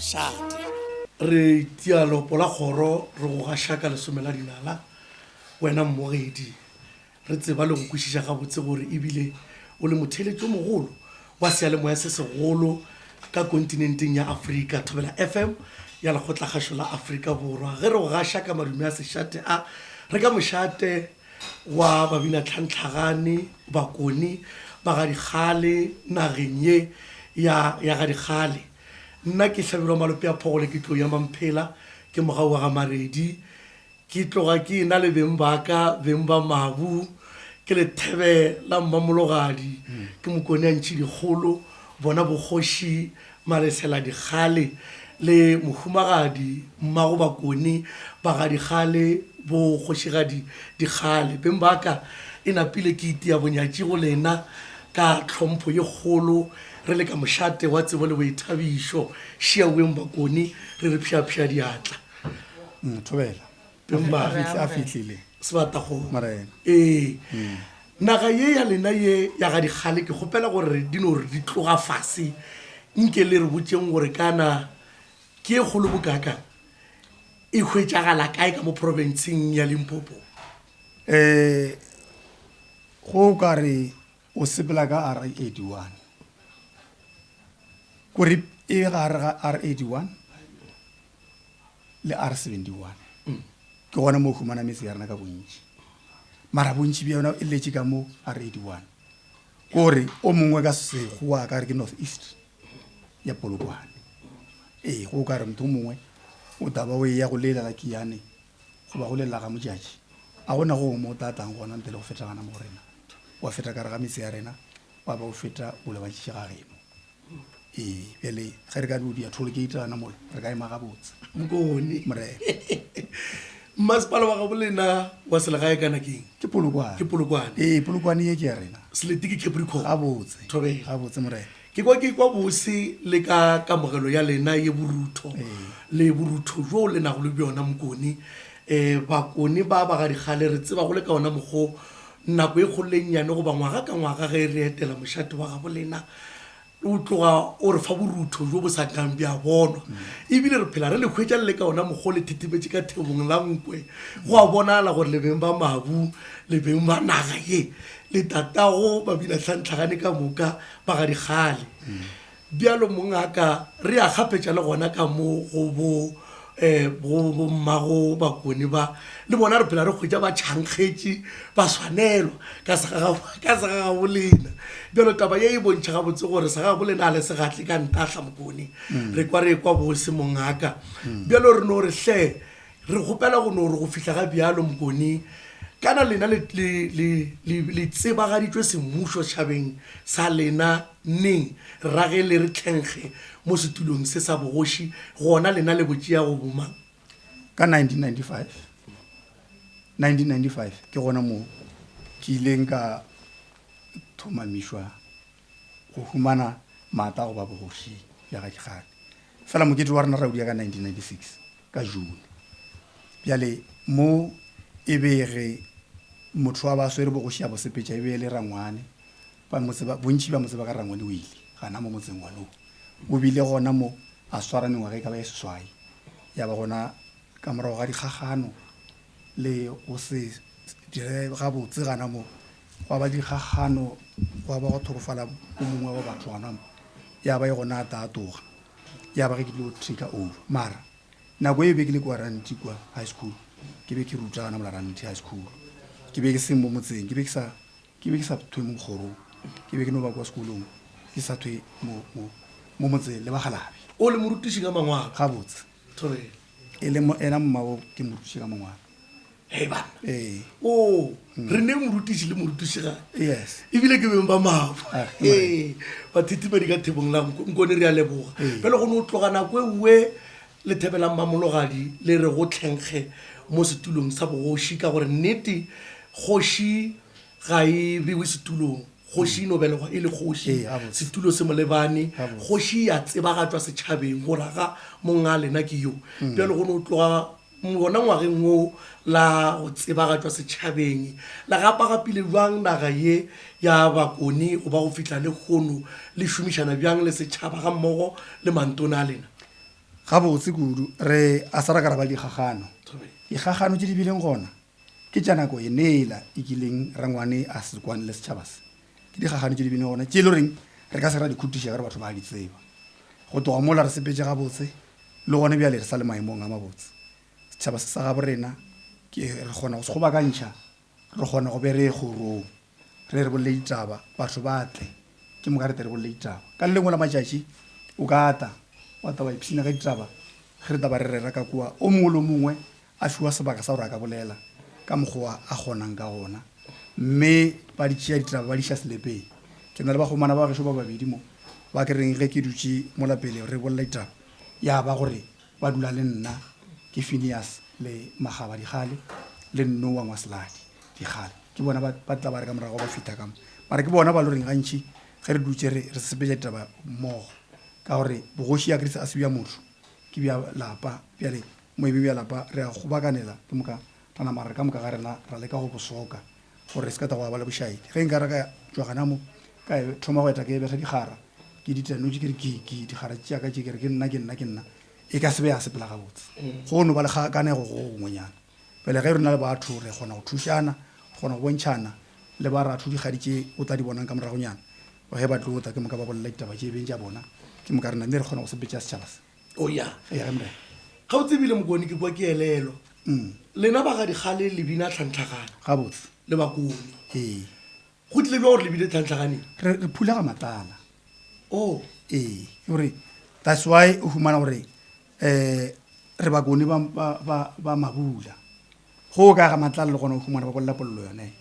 mošate. Re itia leopo la kgoro re go gaša ka lesome la dinala, wena mmogedi. Re tseba le go kwešiša gabotse gore e bile o le motheeletši o mogolo wa seyalemoya se segolo ka kontinenteng ya Afrika, Thobela FM ya Lekgotlakgašo la Afrika Borwa. Ge re go gaša ka madume a sešate a, re ka mošate wa Babinatlhantlhagane, Bakone ba ga Dikgale nageng ye ya ya ga Dikgale. Nna ke Hlabirwa Malope a Phogole ke tlou ya Mamphela, ke mogau wa ga Maredi. Ke tloga ke ena le beng ba ka, beng ba mabu, ke lethebe la mmamologadi, ke mokone a ntšhi dikgolo, bona bokgoši Malesela Dikgale le mohumagadi mmago Bakone ba ga Dikgale, bo kgošigadi Dikgale. Beng ba ka, e napile ke itia bonyatši go lena ka tlhompho ye kgolo, re le ka mošate wa tsebo le boithabišo. Šiaweng Bakone, re re pšhapšha diatla. Mm, thobela Beng ba A fihle- a fihlile sebatakgomo Morena. ee naga ye ya lena ye ya ga dikgale ke kgopela gore di no re di tloga fase nke le re botšeng gore kana ke e kgolo bokakang e hwetšagala kae ka mo profenseng ya limpopo um go ka re o sepela ka r 81 kore e gare ga r 81 le r 71 ke gona mo humana metse ya rena ka bontši mara bontši bja yona e letše ka mo r 81 kore o mongwe ka sekgowa ka re ke north east ya polokwane ee go ka re motho o mongwe o taba o eya go lela la kiane goba go lela ga motšatši a gona go mo o tla tlang gona ntle le go feta gana mo go rena wa feta ka re ga metse ya rena wa ba o feta o lebantšhitše ga geno ee bjale ge re ka no dia toll gate gana mola re ka ema gabotse mokone morena mmasepala wa gabo lena wa selegae kana keng ke polokwane ke polokwane ee polokwane ye ke ya rena selete ke capricorn gabotse Thobela. gabotse morena ke kwa ke kwa bose le ka kamogelo ya lena ye borutho le borutho jo le nago le bjona mokone um bakone ba ba ga dikgale re tseba go le ka ona mokgo nako e kgolo le e nnyane goba ngwaga ka ngwaga ge re etela mošate wa gabo lena o tloga o re fa borutho jo bo sa kang bja bonwa ebile re phela re le hwetša le le ka ona mokgo le thethebetše ka thebong la nkwe go a bonala gore le beng ba mabu le beng ba naga ye le tatago babinatlhantlhagane ka moka ba ga dikgale Bjalo mongaka, re a kgapetša le gona ka mo go bo um go bommago Bakone ba, le bona re phela re hwetša ba tšhankgetše ba swanelwa ka ka segagabolena. Bjalo taba ye e bontšha gabotse gore segagabolena a le segatle ka ntahla Mokone. Re kwa re ekwa bose mongaka. Bjalo re no re hle Re kgopela go no re go fihla ga bjalo, Mokoni, kana lena le, le, le, le, le tsebagaditšwe semmušo tšhabeng sa lena neng, ra ge le re tlhenkge mo setulong se sa bogoši, gona lena le bo tšea go bomang? Ka 1995, 1995 ke gona mo ke ileng ka thomamišwa go humana maatla a go ba bogoši bja ga Dikgale. Fela mokete wa rena ra o dia ka 1996. ka June. Bjale mo e be ge motho wa ba swere bogoši a bo sepetša e be e le rangwane. Ba mo tseba, bontši ba mo tseba ka rangwane o ile gana mo motseng wa no. O bile gona mo a swara mengwaga e ka ba e seswai. Ya ba gona ka morago ga dikgagano le go se dire gabotse gana mo, gwa ba dikgagano, gwa ba gwa thokofala o mongwe wa batho gana mo. Ya ba e gona a tla a toga. Ya ba ge ke tlo taker over. Mara nako e be ke le kwa Ranti kwa high school, ke be ke ruta gana mola Ranti high school. Ke be ke se mo motseng, ke be ke sa, ke be ke sa thwe mo kgorong. Ke be ke no ba kwa sekolong, ke sa thwe mo, mo, mo motseng le bakgalabi. O le morutiši ka mangwalo? Gabotse. Thobela. E le mo, ena mmago ke morutiši ka mangwalo. Hei banna. Ee. O, re ne morutiši le morutišigadi. Yes. Ebile ke beng ba mabo. Ah, Ee, bathithibadi ka thebong la nko, nkone re a leboga. Ee. Bjale go no tloga nako e nngwe lethebe la mmamologadi le re go tlhenkge mo setulong sa bogoši ka gore nnete kgoši ga e bewe setulong. Kgoši e no belegwa e le kgoši, Ee, gabotse. setulo se mo lebane. Gabotse. Kgoši ya tsebagatšwa setšhabeng gore aga monga lena ke yo. Bjale go no tloga Gona ngwageng wo la go tsebagatšwa setšhabeng, la gapagapile bjang naga ye ya Bakone go ba go fihla lehono? Le šomišana bjang le setšhaba gammogo le mantona a lena? Gabotse kudu, re a sa ra ka ra ba le dikgagano. Dikgagano tše di bileng gona ke tša nako yenela e kileng rangwane a se kwane le setšhaba se. Ke dikgagano tše di bileng gona tše e le goreng re ka se ra di khutiša ka gore batho ba a di tseba. Go tloga mola re sepetše gabotse le gona bjale re sa le maemong a mabotse. Setšhaba se sa gabo rena ke re kgona go se kgobakantšha, re kgona go be re ye kgorong re re bolele ditaba, batho ba tle, ke moka re tle re bolele ditaba. Ka le lengwe la matšatši o ka tla wa tla wa ipshina ka ditaba ge re tla ba re rera ka kua, o mongwe le o mongwe a fiwa sebaka sa gore a ka bolela ka mokgwa a kgonang ka gona, mme ba di tšea ditaba ba di iša selepeng. Ke na le bakgomana ba gešo ba babedi mo ba ke reng ge ke dutše mola pele re bolela ditaba ya ba gore ba dula le nna, ke Phineas le Magaba Dikgale le Noah Ngwaseladi Dikgale. Ke bona ba ba tla ba re ka morago ba fihla ka mo. Mara ke bona ba lo reng gantši ge re dutše re re sepetša ditaba mmogo, ka gore bogoši ya Kriste a se bja motho, ke bja lapa. Bjale mo e be bja lapa re a kgobakanela, ke moka ra nama re ka moka ga rena ra leka go bo soka gore se ka tla gwa ba le bošaedi. Ge nka re ka tšwa gana mo ka e thoma go eta ke betha dikgara ke di tanotše ke re ke ke dikgara tša ka tše ke re ke nna ke nna ke nna, e ka se be ya sepela gabotse. Go no ba le kgakanego go gongwenyana. Bjale ge re na le batho re kgona go thušana, re kgona go bontšhana le baratho dikgadi tše o tla di bonang ka moragonyana ge ba tlo tla, ke moka ba bolela ditaba tše e beng tša bona, ke moka re namile re kgona go sepetša setšhaba se. O ya. Eya ge Morena. Gabotse ebile Mokone ke kwa ke elelwa. Lena ba ga Dikgale le bina tlhantlhagane. Gabotse. Le Bakone. Ee. Go tlile bjang gore le bine tlhantlhaganeng? Re, re phula ga matlala. Oh. Ee, ke gore that's why o humana gore um re Bakone ba, ba, ba, ba Mabula. Go o ka ga matlala le gona o humana ba bolela polelo yone.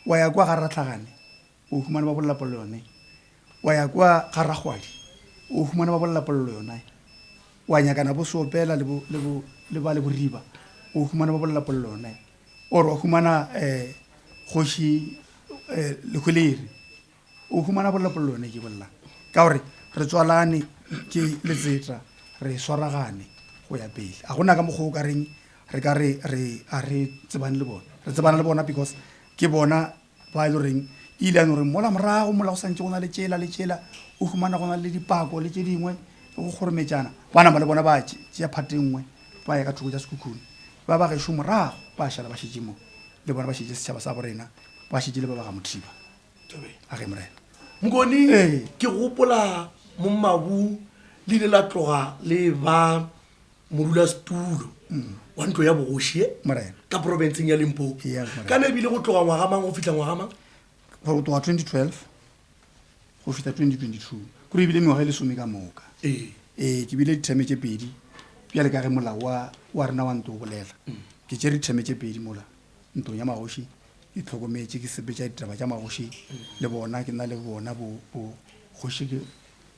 Wa ya kwa ga Ratlhagane o humana ba bolela polelo yone. Wa ya kwa ga Rakgwadi o humana ba bolela polelo yone. Wa nyakana bo Seopela le bo, le bo, le ba le Boriba o humana ba bolela polelo yone. Or wa humana um kgoši um Lehwelere o humana bolela polelo yone ke bolelang. Ka gore re tswalane ke letseta, re swaragane go ya pele. A gona ka mokgwa o ka reng re ka re re a re tsebane le bona. Re tsebana le bona because ke bona ba e le goreng e ile ya no re mola morago mola go santše go na le tšela le tšela, o humana go na le dipako le tše dingwe le go kgorometšana, ba nama le bona ba tšea phate nngwe ba ya ka thoko tša Sekhukhune. Ba ba gešo morago ba šala ba šetše mo, le bona ba šetše setšhaba sa borena, ba šetše le ba ba ga Mothiba. A ge Morena. Mokone, ke gopola Mommabu le ile la tloga le ba modulasetulo wa ntlo ya bogoši ye Morena. ka profenseng ya Limpopo. Yes, Morena. Kana ebile go tloga ngwaga mang go fihla ngwaga mang? Go tloga 2012 go fihla 2022, kore ebile mengwaga e lesome ka moka. Ee. Ee, ke bile ditheme tše pedi bjale ka ge molao wa, wa rena wa ntlo o bolela. Ke tšere ditheme tše pedi mola ntlong ya magoši, ke hlokometše, ke sepetša ditaba tša magoši le bona, ke na le bona bo, bo kgoši ke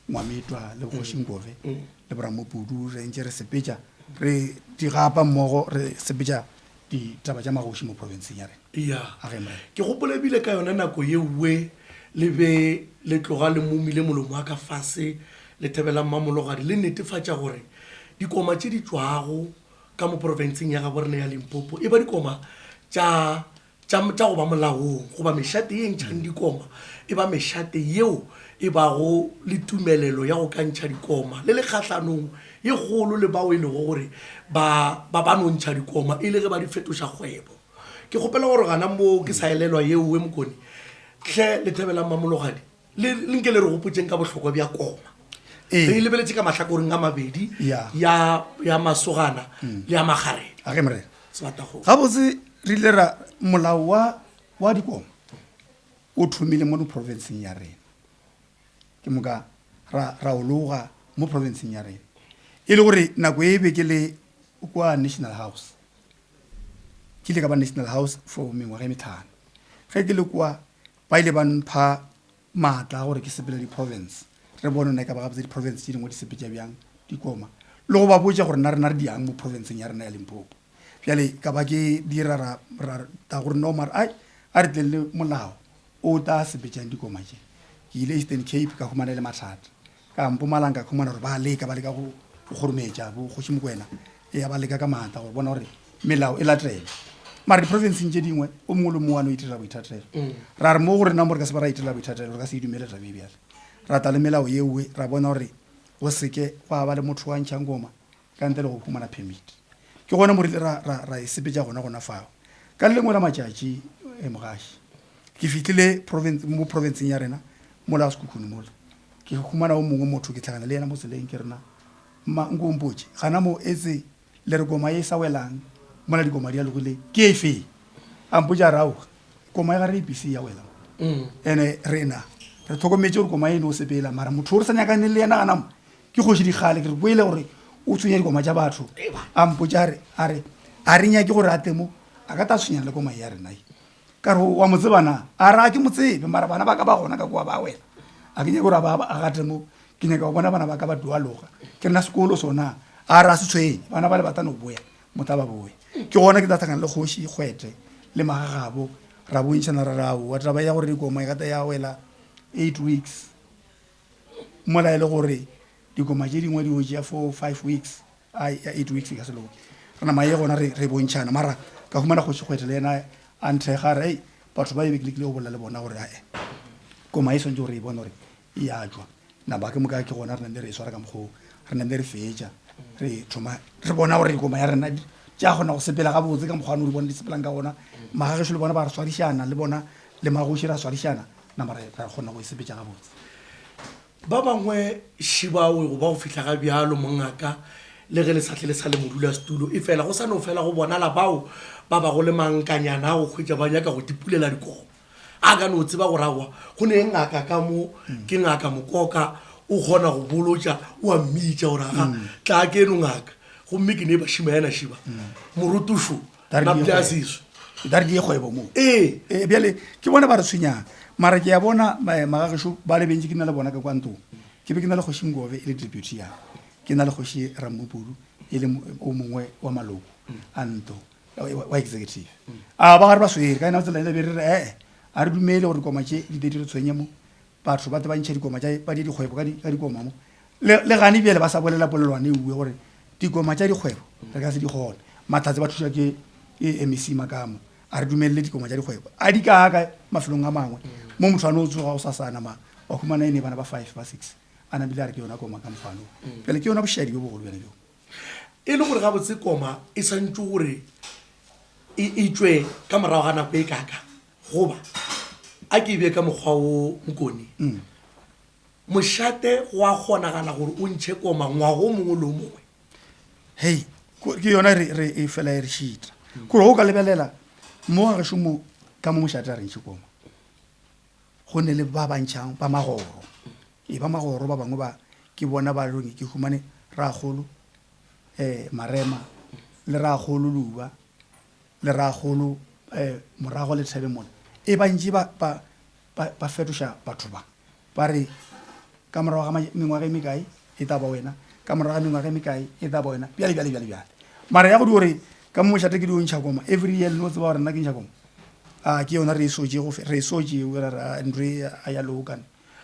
Ngwametwa le bogoši Nkove le boRamopudu, re ntše re sepetša re di gapa mmogo, re sepetša ditaba tša magoši mo profenseng ya rena. Ya. A ge Morena. Ke gopola ebile ka yona nako yeowe le be le tloga le momile molomo wa ka fase le thebela Mmamologadi le netefatša gore dikoma tše di tšwago ka mo profenseng ya gabo rena ya Limpopo e ba dikoma tša tša, tša go ba molaong, goba mešate ye e ntšhang dikoma e ba mešate yeo e bago le tumelelo ya go ka ntšha dikoma, le le kgahlanong ye kgolo le bao e lego gore ba, ba, ba no ntšha dikoma e le ge ba di fetoša kgwebo. Ke kgopela gore gana moo ke sa elelwa yeo we Mokone, hle le Thebelang Mamologadi, le, le nke le re gopotšeng ka bohlokwa bja koma. Ee. Re e lebeletše ka mahlakoreng a mabedi, Ya. ya, ya masogana le ya makgarebe. A ge Morena. Sebatakgomo. Gabotse re ile ra, molao wa, wa dikoma o thomile mo provinceng ya rena. Ke moka ra, ra o loga mo provinceng ya rena. E le gore nako e be ke le kwa National House. Ke ile ka ba National House for mengwaga e metlhano. Ge ke le kwa ba ile ba mpha maatla a gore ke sepele di-province, re bone na e ka ba gabotse di-province tše dingwe di sepetša bjang dikoma, le go ba botša gore na rena re diang mo provinceng ya rena ya Limpopo. Bjale ka ba ke dira ra, ra ta gore no mara ai, a re tleng le molao o tla sepetšang dikoma tše. Ke ile Eastern Cape ka humana e le mathata, ka Mpumalanga ka humana gore ba leka, ba leka go kgorometša bo Kgoši Mokwena, eya ba leka ka maatla go bona gore melao e latelwe. Mara diprofenseng tše dingwe o mongwe le mongwe a no itirela boithatelo. Ra re mo go rena mo re ka se ba ra itirela boithatelo, re ka se e dumele taba e bjale. Ra tla le melao yeowe, ra bona gore go seke gwa ba le motho wa ntšhang koma. ka ntle le go humana permit. Ke gona mo re ile ra, ra, ra e sepetša gona gona fao. Ka le lengwe la matšatši, eh, mogaši, ke fihlile province, mo provinceng ya rena, mola Sekhukhune mola, ke humana o mongwe motho, ke hlakana le yena mo tseleng, ke re na, mma, nko o mpotše, gana mo etse le re koma ye e sa welang mola dikoma di alogile ke efe? A mpotša a re, Aowa, koma ya ga Reipisi ya wela mo. Ene rena re hlokometše gore koma e no sepela, mara motho o re sa nyakaneng le yena gana mo ke Kgoši Dikgale. Ke re kwele gore o tshwenya dikoma tša batho. A mpotša a re, a re, a re nyake gore a tle mo, a ka tla tshwenyana le koma ye ya rena ye. Ka re, wa mo tseba na? A re, a ke mo tsebe, mara bana ba ka ba gona ka kua ba wela. A ke nyake gore a ba a gate mo, ke nyaka go bona bana ba ka ba dualoga. Ke re, na sekolo sona? A re, a se tshwenye, bana bale ba tla no boya mohla ba boya. Ke gona ke tla hlakana le kgoši Kgwete le magagabo, ra bontšhana ra re, aowa, taba ya gore dikoma e ka tla ya wela eight weeks, mola e le gore dikoma tše dingwe di o tšea four, five weeks. Ai, ya eight weeks e ka se loke. Re nama ye gona re, re bontšhana. Mara ka humana Kgoši Kgwethe le yena a nthekga a re, Hei, batho ba e be ke lekile go bolela le bona gore ae, koma e swantše gore e bone gore e a tšwa. Napa ke moka ke gona re namile re e swara ka mokgwa oo, re namile re fetša, re thoma re bona gore koma ya rena tša kgona go sepela gabotse ka mokgwa o di bona di sepelang ka gona. Magagešo le bona ba re swarišana, le bona le magoši ra swarišana, nama re ra kgona go e sepetša gabotse. Ba bangwe šibawe go ba go fihla ga bjalo, mongaka, le ge le sa tle le sa le modulasetulo, efela go sa no fela go bonala bao ba bago le mankanyana a go hwetša ba nyaka go tipulela dikobo. A ka no tseba gore aowa, go ne ngaka ka mo, ke ngaka Mokoka, o kgona go bolotša, o a mmitša gore aga, tlaa keno ngaka, gomme ke ne bašima yana šiba, morotošo, Napja a seswe. Ba re di ye kgwebo mo. Ee. Ee, bjale ke bona ba re tshwenyang. Mara ke a bona magagešo ba le bentši ke na le bona ka kwa ntong. Ke be ke na le Kgoši Nkobe e le deputy ya ka. Ke na le Kgoši Rammupudu e le o mongwe wa maloko a ntlo wa executive. A ba gare ba swere ka yona tsela e be re re ee, a re dumele gore dikoma tše di tle di re tshwenye mo. Batho ba tle ba ntšhe dikoma tša ba die dikgwebo ka di ka dikoma mo. Le le gane bjale ba sa bolela polelwana e uwe gore dikoma tša dikgwebo re ka se di kgone. Mahlatse ba thušwa ke ke MEC Makamo a re dumelele dikoma tša dikgwebo. A di kaaka mafelong a mangwe mo motho a no tsoga o sasana ma wa humana e ne bana ba five ba six a namile a re ke yona koma ka mokgwa no. Bjale ke yona bošaedi bjo bogolo bjale bjo. E le gore gabotse koma e swantšwe gore e e tšwe ka morago ga nako e kaaka Goba, a ke e bee ka mokgwa wo, Mokoni, mošate go a kgonagala gore o ntšhe koma ngwaga o mongwe le o mongwe. Hei, ke yona re, re e fela e re šita. Kore go ka lebelela mo ga gešo mo, ka mo mošate a re ntšhe koma, go ne le ba ba ntšhang ba magoro. E, ba magoro ba bangwe ba, ke bona ba reng ke humane Rakgolo, um Marema le Rakgolo Luba, le Rakgolo um morago le Thebe mola e ba ntše ba, ba, ba, ba fetoša batho ba. Ba re, Ka morago ga mengwaga e mekae e tla ba wena, ka morago ga mengwaga e mekae e tla ba wena, bjale, bjale, bjale, bjale. Mara ya go dio re ka mo mošate ke dio ntšha koma every year, le no tseba gore nna ke ntšha koma. A ke yona re e sotše go, re e sotše, ra re, a ntho e a ya loka.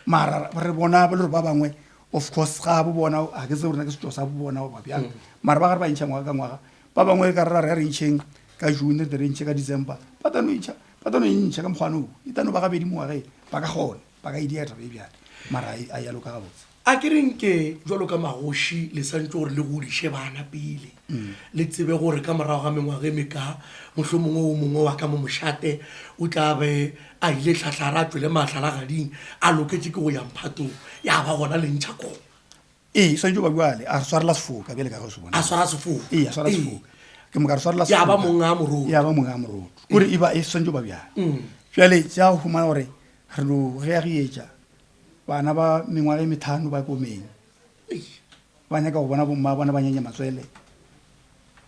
Mara re bona le gore ba bangwe of course ga bo bona, ga ke tsebe gore na ke setšo sa bo bona goba bjang. Mara ba gare ba ntšha ngwaga ka ngwaga. Ba bangwe e ka re ra re a re ntšheng ka June, re tle re ntšhe ka December. Ba tla no e ntšha, ba tla no e ntšha ka mokgwa no. E tla no ba gabedi mo ngwageng. Ba ka kgona, ba ka e diega taba e bjale. Mara a e a loka gabotse. A ke re nke bjalo ka magoši le santše gore le godiše bana pele, le tsebe gore ka morago ga mengwaga e mekaa, mohlomongwe o mongwe wa ka mo mošate o tla be a ile hlahlara, a tšwele mahlalagading, a loketše ke go ya mphatong, ya ba gona le ntšha koma. Ee, swanetše go ba bjale, a re swarela sefoka bjale ka ge o se bona. A swara sefoka. Ee, a swara sefoka. Ke moka re swarela sefoka. Ya ba monga moroto. Ya ba monga moroto. Kore e ba e swanetše go ba bjale. Bjale tša go humana gore re no ge ya re etša bana ba mengwaga e methano ba komeng. Ba nyaka go bona bomma bona ba nyanya matswele.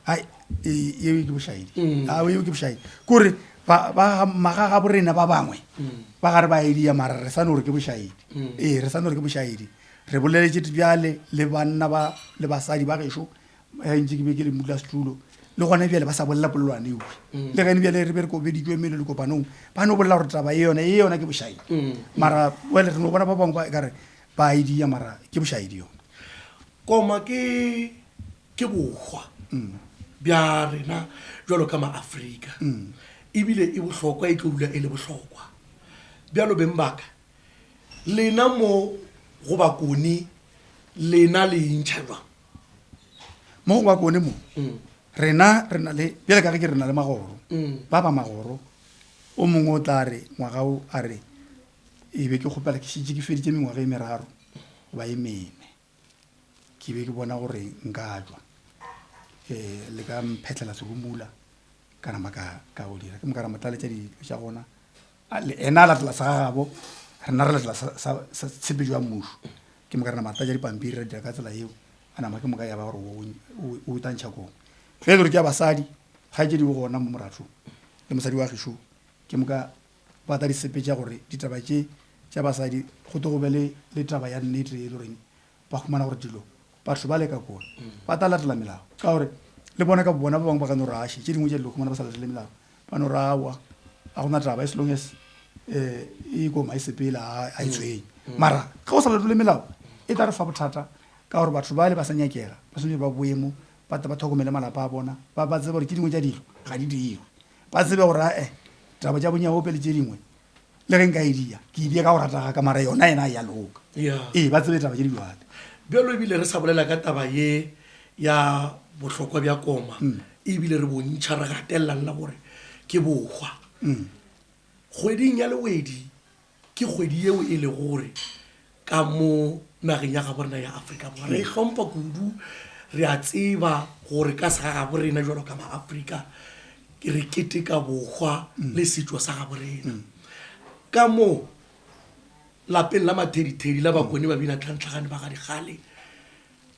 Ai, eo ke bošaedi. A eo ke bošaedi. Kore ba ba magaga borena ba bangwe ba gare ba edia mara re sa no re ke bošaedi. Ee, re sa no re ke bošaedi. Re boleletše bjale le banna ba le basadi ba gešo ge ntše ke be ke le modulasetulo, le gona bjale ba sa bolela polelwana ewe. Le ge bjale re be re kobeditšwe mele dikopanong, ba no bolela gore taba e yona e yona ke bošaedi. Mara well re no bona ba bangwe ba ekare ba e dia mara ke bošaedi yona. Koma ke ke bohwa bja rena bjalo ka maAfrika, ebile e bohlokwa, e tlo dula e le bohlokwa. Bjalo beng ba ka, Lena mo go Bakoni, lena le intšha jwang? Mo go Bakone mo, rena re na le, bjale ka ge ke re na le magoro, ba ba magoro, o mongwe o tla re ngwaga o a re, e be ke kgopela ke šetše ke feditše mengwaga e meraro goba e mene, ke be ke bona gore nka tšwa, um le ka mphetlela serumula ka nama ka ka go dira. Ke moka ra mo tlaletša dilo tša gona, ena a latela sa gagabo, rena re latela sa tshepetšo ya mmušo. Ke moka re nama tlatša dipampiri ra dira ka tsela yeo, a nama ke moka ya ba gore o tantšha kong. Ge e le gore ke ya basadi, kgaetšedi o gona mo morathong le mosadi wa gešo, ke moka ba tla di sepetša gore ditaba tše tša basadi go tlo go be le taba ya nnete e le goreng ba humana gore dilo batho ba leka kona ba tla latela melao, ka gore le bona ka bona ba bangwe ba ka no raše tše dingwe tša dilo humana ba sa latele melao, ba no ra aowa ga gona taba, as long as um e koma e sepela a e tshwenye. Mara ge o sa latele melao e tla re fa bothata, ka gore batho ba le ba sa nyakega, ba swanetše ba boe mo ba tle ba tlhokomele malapa a bona, ba ba tsebe gore tše dingwe tša dilo ga di dirwe, ba tsebe gore ae taba tša bonyaope le tše dingwe le ge nka e dia ke e dia ka go rata ga ka, mara yona yena ya loka. Ee, ba tsebe taba tše di jwale. Bjalo ebile re sa bolela ka taba ye ya bohlokwa bja koma, ebile re bontšha re gatelela nna gore ke bohwa. Kgweding ya Lewedi ke kgwedi yeo e lego gore ka mo nageng ya gabo rena ya Afrika Borwa re e hlompha kudu. Re a tseba gore ka sa gabo rena jwalo ka maAfrika re keteka bohwa le setšo sa gabo rena. Ka mo lapeng la Mathedithedi la Bakone ba bina tlhantlhagane ba ga Dikgale,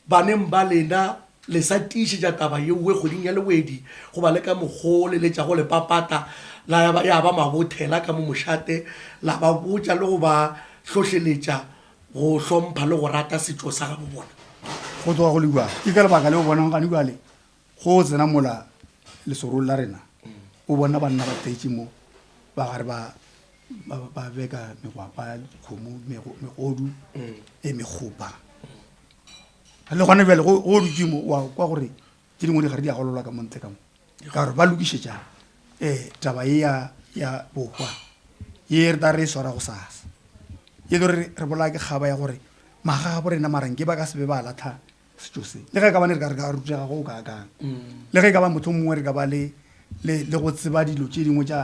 baneng ba lena le sa tiišetša taba yeowe kgweding ya Lewedi, goba le ka mokgo le letšago lepapata la ya ba, ya ba mabothela ka mo mošate, la ba botša le go ba hlohleletša go hlompha le go rata setšo sa gabo bona. Go tloga go le bjalo, ke ka lebaka leo o bonang gane bjale go tsena mola lesorong la rena, o bona banna ba tletše mo, ba gare ba, ba, ba beka megwapa, dikgomo, megodu, e megopa. Le gona bjale go go dutše mo wa kwa gore tše dingwe di gare di a gololwa ka mo ntle ka mo, ka gore ba lokišetša um taba ye ya ya bohwa ye re tla re e swara go sasa, e le gore re bolaya ke kgaba ya gore magagabo rena mara nke ba ka se be ba latlha setšo se, le ge e ka bane re ka re ka rutega go kaakang, le ge e ka ba motho mongwe re ka ba le le le go tseba dilo tše dingwe tša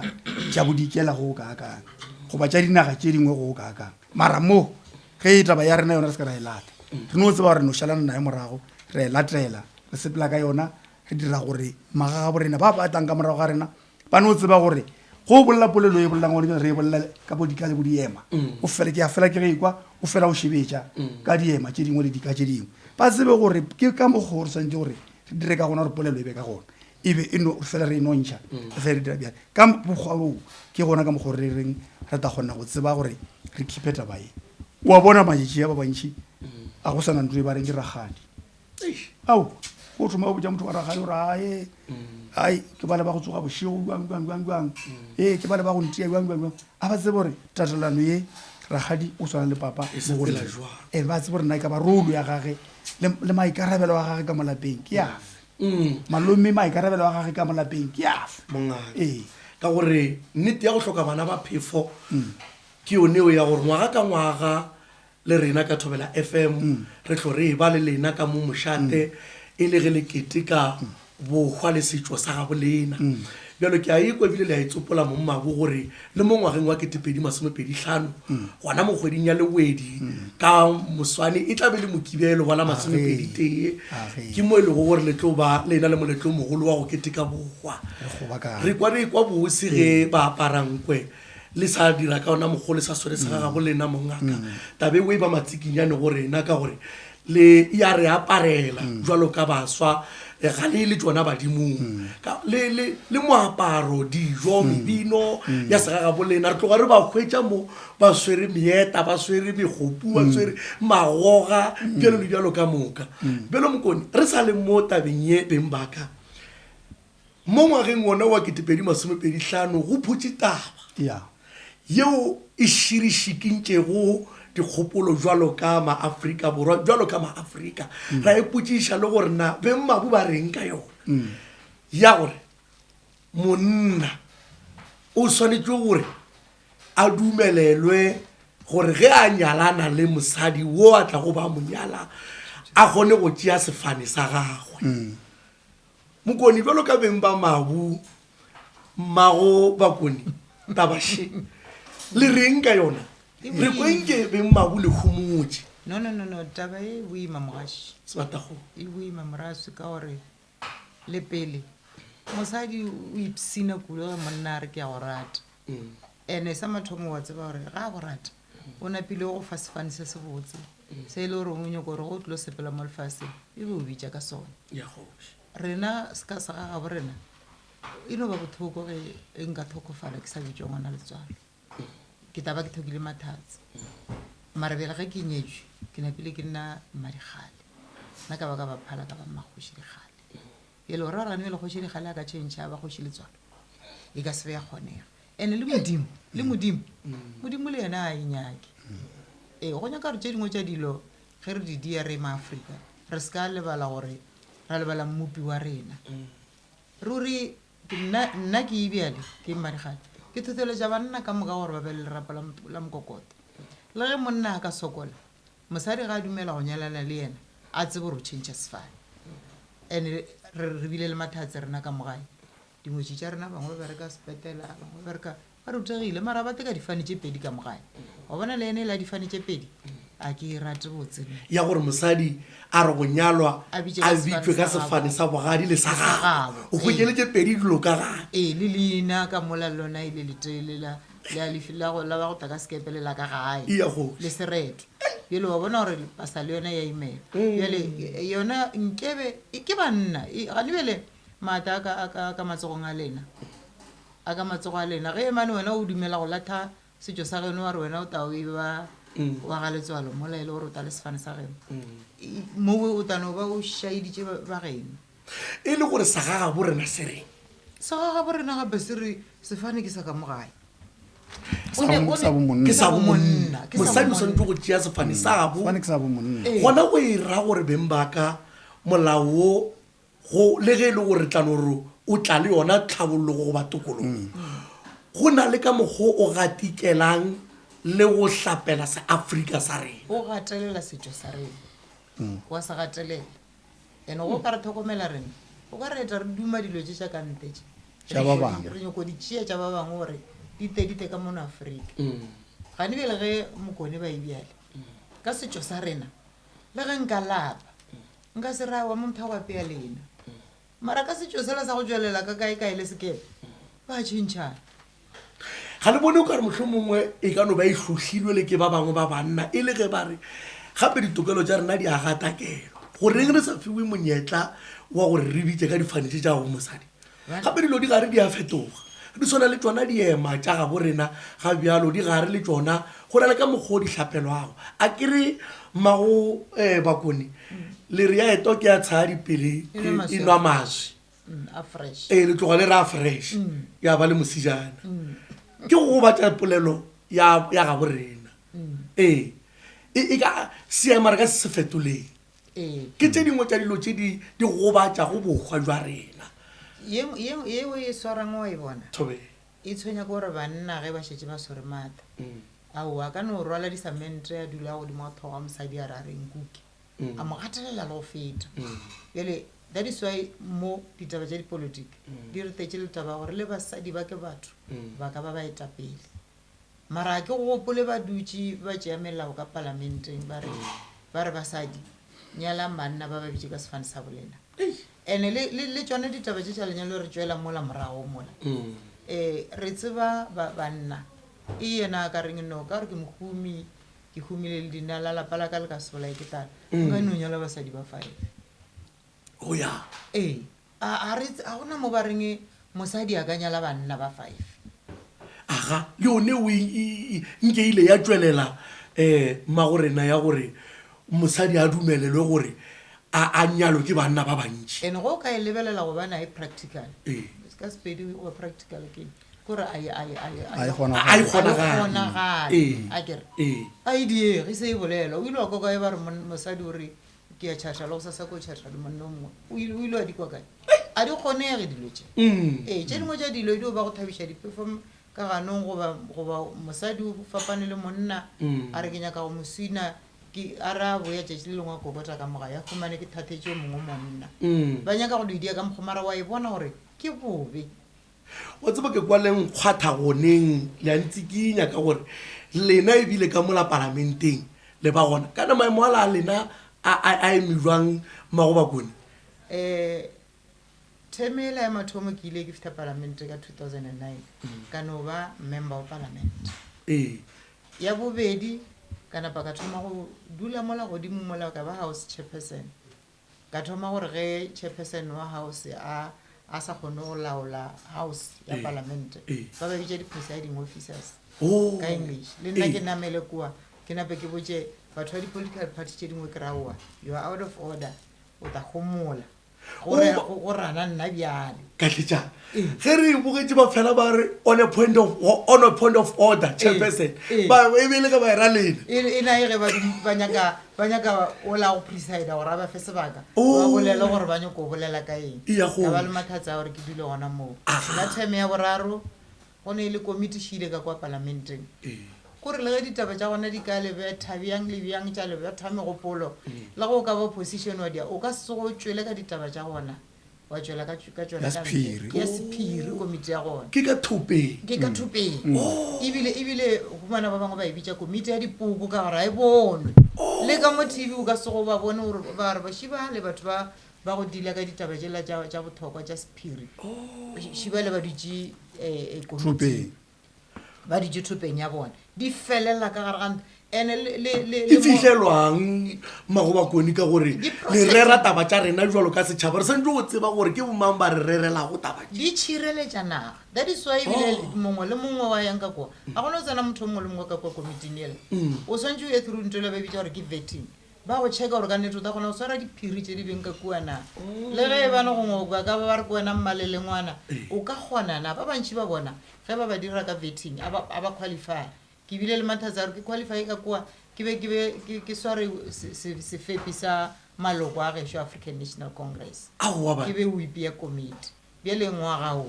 tša bodikela go kaakang goba tša dinaga tše dingwe go kaakang, mara mo ge e taba ya rena yona re se ka ra e lata, re no tseba gore re no šalana nayo morago, re e latela, re sepela ka yona, re dira gore magagabo rena ba ba tlang ka morago ga rena ba no tseba gore go bolela polelo e bolelang gone re e bolela ka bo dika le bo diema, o fela ke a fela ke ge ekwa o fela o šebetša ka diema tše dingwe le dika tše dingwe, ba tsebe gore ke ka mokgwa o re swanetše gore re dire ka gona gore polelo e be ka gona, e be e no fela re e nontšha, re fela re dira bjale ka mokgwa oo. Ke gona ka mokgwa re reng re tla kgona go tseba gore re khiphe taba ye. Wa bona matšatši a ba bantši a go sana ntlo e ba reng ke ragadi. Ao, go thoma go botša motho wa ragadi gore ae, ai ke bale ba go tsoga bošego jwang jwang jwang jwang, ee ke bale ba go ntia jwang jwang jwang. A ba tsebe gore tatelano ye ragadi o swana le papa mo go rena. Ee, ba tsebe gore na e ka ba rolo ya gage le maikarabelo a gage ka mo lapeng ke afe. Malome maikarabelo a gage ka mo lapeng ke afe. Mongaka. Ee. Ka gore nnete ya go hloka bana ba phefo ke yone eo ya gore ngwaga ka ngwaga le rena ka Thobela FM re hlo re eba le lena ka mo mošate e le ge le keteka bohwa le setšo sa gabo lena. Bjalo ke a ekwa ebile le a e tsopola mong Mabu gore le mo ngwageng wa 2025 gona mo kgweding ya Lewedi ka moswane e tla be le Mokibelo wa la masomeperitee, ke mo e lego gore le tlo ba le ena le moletlo o mogolo wa go keteka bohwa. Re kwa re ekwa bose ge ba apara nkwe le sa dira ka ona mokgwa o le sa swere sa gagabo lena mongaka. Taba eo e ba matsikinyane go rena ka gore le ya re aparela jwalo ka baswa, ga le le tšona badimong. Ka le le le moaparo, dijo, mebino ya segagabo lena, re tloga re ba hwetša mo ba swere meeta, ba swere megopu, ba swere magoga, bjalo le bjalo ka moka. Bjalo Mokone, re sa le mo tabeng ye beng ba ka, Mo ngwageng wona wa 2025 go phutše taba yeo e širišikintšego dikgopolo bjalo ka maAfrika Borwa, bjalo ka maAfrika ra ipotšiša le gore na bengmabu ba reng ka yona, ya gore monna o swanetše gore a dumelelwe gore ge a nyalana le mosadi wo a tlago ba mo nyala a kgone go tšea sefane sa gagwe. Mokoni bjalo ka beng ba mabu, mmago Bakoni, taba še, le reng ka yona? Re kweng ke beng mabu le homotše. No, no, no, no, taba e boima mogaši. Sebatakgomo. E boima moraswi ka gore le pele mosadi o ipshina kudu ge monna a re ke a go rata. Ene sa mathomo wa tseba gore ga a go rata o napile go fa sefane se sebotse se e le gore o nyoko gore go tlilo sepela mo lefaseng e be o bitša ka sona. Ya kgoši. Rena se ka sa ga gabo rena e no ba bothoko ge e nka thokofala ke sa bitšwa ngwana letswalo. Ke tla ba ke thokile mathatse. Mara bjale ge ke nyetšwe ke napile ke nna mmadikgale. Nna ka ba ka ba phala ka ba mmakgoši dikgale. Bjale o ra gore gane bjale kgoši dikgale a ka tšhentšha a ba kgoši letswalo? E ka se be ya kgonega. Ene le Modimo, le Modimo, Modimo le yena a e nyake. Ee, go nyaka gore tše dingwe tša dilo ge re di dia re maAfrika re se ka lebala gore ra lebala mmopi wa rena. Ruri nna, nna ke ebjale ke mmadikgale ke thotheletša banna ka moka gore ba be le lerapo la, la mokokoto. Le ge monna a ka sokola, mosadi ga a dumela go nyalana le yena a tsebe gore o tšhentšha sefane. And re, re bile le mathatse rena ka mo gae. Dingwetši tša rena bangwe ba bereka sepetela, bangwe ba bereka, ba rutegile mara ba teka difane tše pedi ka mo gae. Wa bona le ene e la difane tše pedi a ke e rate botse nna. Ya gore mosadi a re go nyalwa A bitše a ka sefane bitšwe ka sa sefane gabo. sa bogadi le sa Le sa gabo. gabo, O hwetše ee. le tše pedi di loka gape. Ee, le leina ka mola le lona e le letee le la, le a lefi, la go, la ba go tla ka sekepe le la ka gae. Eya kgoši. Le sereto. Bjale wa bona gore pasa le yona ya imela. Bjale yona nkebe, ke banna, e, gane bjale Maatla a ka, a ka, a ka matsogong a lena. A ka matsogo a lena. Ge mane wena o dumela go latha setšo sa geno, wa re wena o tla o eba wa ga letswalo, mola e le gore o ta le sefane sa geno. Mowe o tla no ba o šaeditše ba, ba geno. E le gore sa ga gabo rena se reng? Sa ga gabo rena gape se re sefane ke sa ka mo gae. Sa bo- sa bomonna. Ke sa bomonna. Ke sa Mosadi o bomonna. swanetše go tšea sefane sa gabo. Sefane ke sa bomonna. Ee. Gona go e ra gore beng ba ka molao wo Go, le ge e le gore re tla no re o tla le yona tlhabologo goba tokologo, go na le ka mokgwa o gatikelang le go hlapela seAfrika sa rena. O gatelela setšo sa rena, wa se gatelela. And go ka re tlhokomela rena, o ka re eta re duma dilo tše tša ka ntle tše. Tša ba bangwe. Re nyoko di tšea tša ba bangwe gore di te di te ka mono Afrika. Gane bjale ge Mokone ba e bjale, ka setšo sa rena, le ge nka lapa, Nka se ra wa mompha go apea lena. Mara ka setšo sela sa go tšwelela ka kae kae le sekepe, ba tšhentšhana. Ga le bone o ka re mohlomongwe e ka no ba e hlohlilwe le ke ba bangwe ba banna e le ge ba re gape ditokelo tša rena di a gatakelwa. Goreng re sa fiwe monyetla wa gore re bitše ka difane tše tša gabo mosadi? Gape dilo di gare di a fetoga. Di swana le tšona diema tša gabo rena ga bjalo, di gare le tšona go na le ka mokgwa o di hlapelwago. A ke re mmago um Bakone, le re ya eto ke ya tshadi pele e nwa maswi. Ee, le tloga le re a fresh, ya ba le mosijana. Ke go gobatša polelo ya ya gabo rena. Ee, e ka seema re ka se se fetoleng. Ee. Ke tše dingwe tša dilo tše di di gobatšago bohwa bja rena. Ye, ye, ye o e swarang o a e bona? Thobela. E tshwenya ke gore banna ge ba šetše ba swere maatla, aowa, a ka no rwala disamente a dula godimo ga thogo ya mosadi a re a re nkuke, a mo gatelela le go feta. Bjale that is why mo ditaba tša dipolotiki di re tletše le taba ya gore le basadi ba ke batho ba ka ba baetapele. Mara ga ke gopole ba dutše ba tšea melao ka palamenteng ba re, ba re basadi nyalang banna ba ba bitše ka sefane sa bolena. Ene le, le, le tšona ditaba tše tša lenyalo re tšwela mola morago mola. Um re tseba ba, banna e yena a ka reng no ka gore ke mohumi ke humile le dinala lapa la ka le ka se bolaye ke tlala nka no nyala basadi ba five. Go ya. Ee, a, a re, a gona mo ba reng mosadi a ka nyala banna ba five. Aga, le yone o e, e, e, nke ile ya tšwelela um mmagorena ya gore mosadi a dumelelwe gore a, a nyalwe ke banna ba bantši. And ge o ka e lebelela gobane a e practical. Ee. Ka Sepedi goba practical ke eng? Ke gore a e, a e, a e, A e kgonagale. A e kgonagale. kgonagale. Ee. A ke re. Ee. A e diege, e se e bolelwa. O ile wa kwa kae ba re mosadi o re Ke ya tšhatha le gosasa ko tšhatha le monna o mongwe. O ile, o ile wa di kwa kae? A di kgonege dilo tše. Ee, tše dingwe tša dilo e dio ba go thabiša diphefo ka ganong goba, goba mosadi o fapane le monna, a re ke nyaka go mo swina. Ke a re a boya tšatši le lengwe a kokota ka moga ya humane ke thathetše yo mongwe monna. Mm. Ba nyaka go di dia ka mokgwa mara wa e bona gore ke bobe. Wa tseba ke kwa le nkgwatha goneng le a ntsikinya ka gore lena ebile ka mola palamenteng le ba gona. Kana maemo ala a lena a a a eme jwang mmago Bakone? Eh term ela ya mathomo ke ile ke fihla palamente ka 2009 ka no ba member wa palamente. Ee. Ya bobedi, ka napa ka thoma go dula mola godimo mola ka ba house chairperson. Ka thoma gore ge chairperson wa house a a sa kgone go laola house ya Ee, palamente, ee. ba ba bitša di-presiding officers Oh, ka English. Le nna ee. ke namele kua, ke nape ke botše batho ba di-political party tše dingwe ke re aowa, you are out of order, o tla homola. Go O- go rana nna bjale. Katletša, Ee. ge re e bogetše ba fela ba re on a point of, on a point of order, chairperson. Ee. Ba, e be e le ge ba e ra lena. E, e na e ge ba dum-, ba nyaka, ba nyaka o la go presida gore a ba fe sebaka. Oh. Ba bolele gore ba nyako bolela ka eng. E ya Ka ba le gohle. matlhatse a gore ke dule gona moo. Aha. Ka term ya boraro, go ne e le komiti šile ka kwa palamenteng. Ee. Kore le ge ditaba tša gona di ka le betha bjang le bjang, tša le betha megopolo, le ge o ka ba opposition wa dia, o ka se tsoge o tšwele ka ditaba tša gona, wa tšwela ka ka tšona Ya ka ntle. sephiri. Ke ya sephiri komiti ya gona. Ke ka thopeng. Ke ka thopeng. Ebile, ebile humana ba bangwe ba e bitša komiti ya dipoko ka gore ga e bonwe. Le ka mo TV o ka se tsoge o ba bone gore ba re ba šiba le batho ba, ba go deala ka ditaba tšela tša, tša bohlokwa tša sephiri. Šiba le ba dutše, komiting. Thopeng. Ba dutše thopeng ya bona. Di felela ka gare ga ntlo. Ene le, le, le, E le mo- fihlelwang Magobakone ka gore Di le process- rera taba tša rena jwalo ka setšhaba. Re swanetše go tseba gore ke bomang ba re rerelago taba tše. Di tšhireletša naga. That is why ebile Oh. mongwe le mongwe wa yang ka kwa. Ga gona o tsena motho o mongwe le mongwe ka kwa komiting ela. O swanetše o ye through ntho ele ba e bitša gore ke vetting. Ba go checka gore ka nnete o tla kgona go swara diphiri tše di beng ka kua na. Le ge e bane gongwe ba ka ba ba re ke wena mmalele ngwana, o ka kgona na. Ba bantši ba bona ge ba ba dira ka vetting, a ba, a ba qualify. Ke bile le mathata a gore ke qualify ka kua, ke be, ke be, ke, ke sware se, se, sefepi sa maloko a gešo African National Congress. Aowa ba. Ke be whip ya committee. Bjale ngwaga o,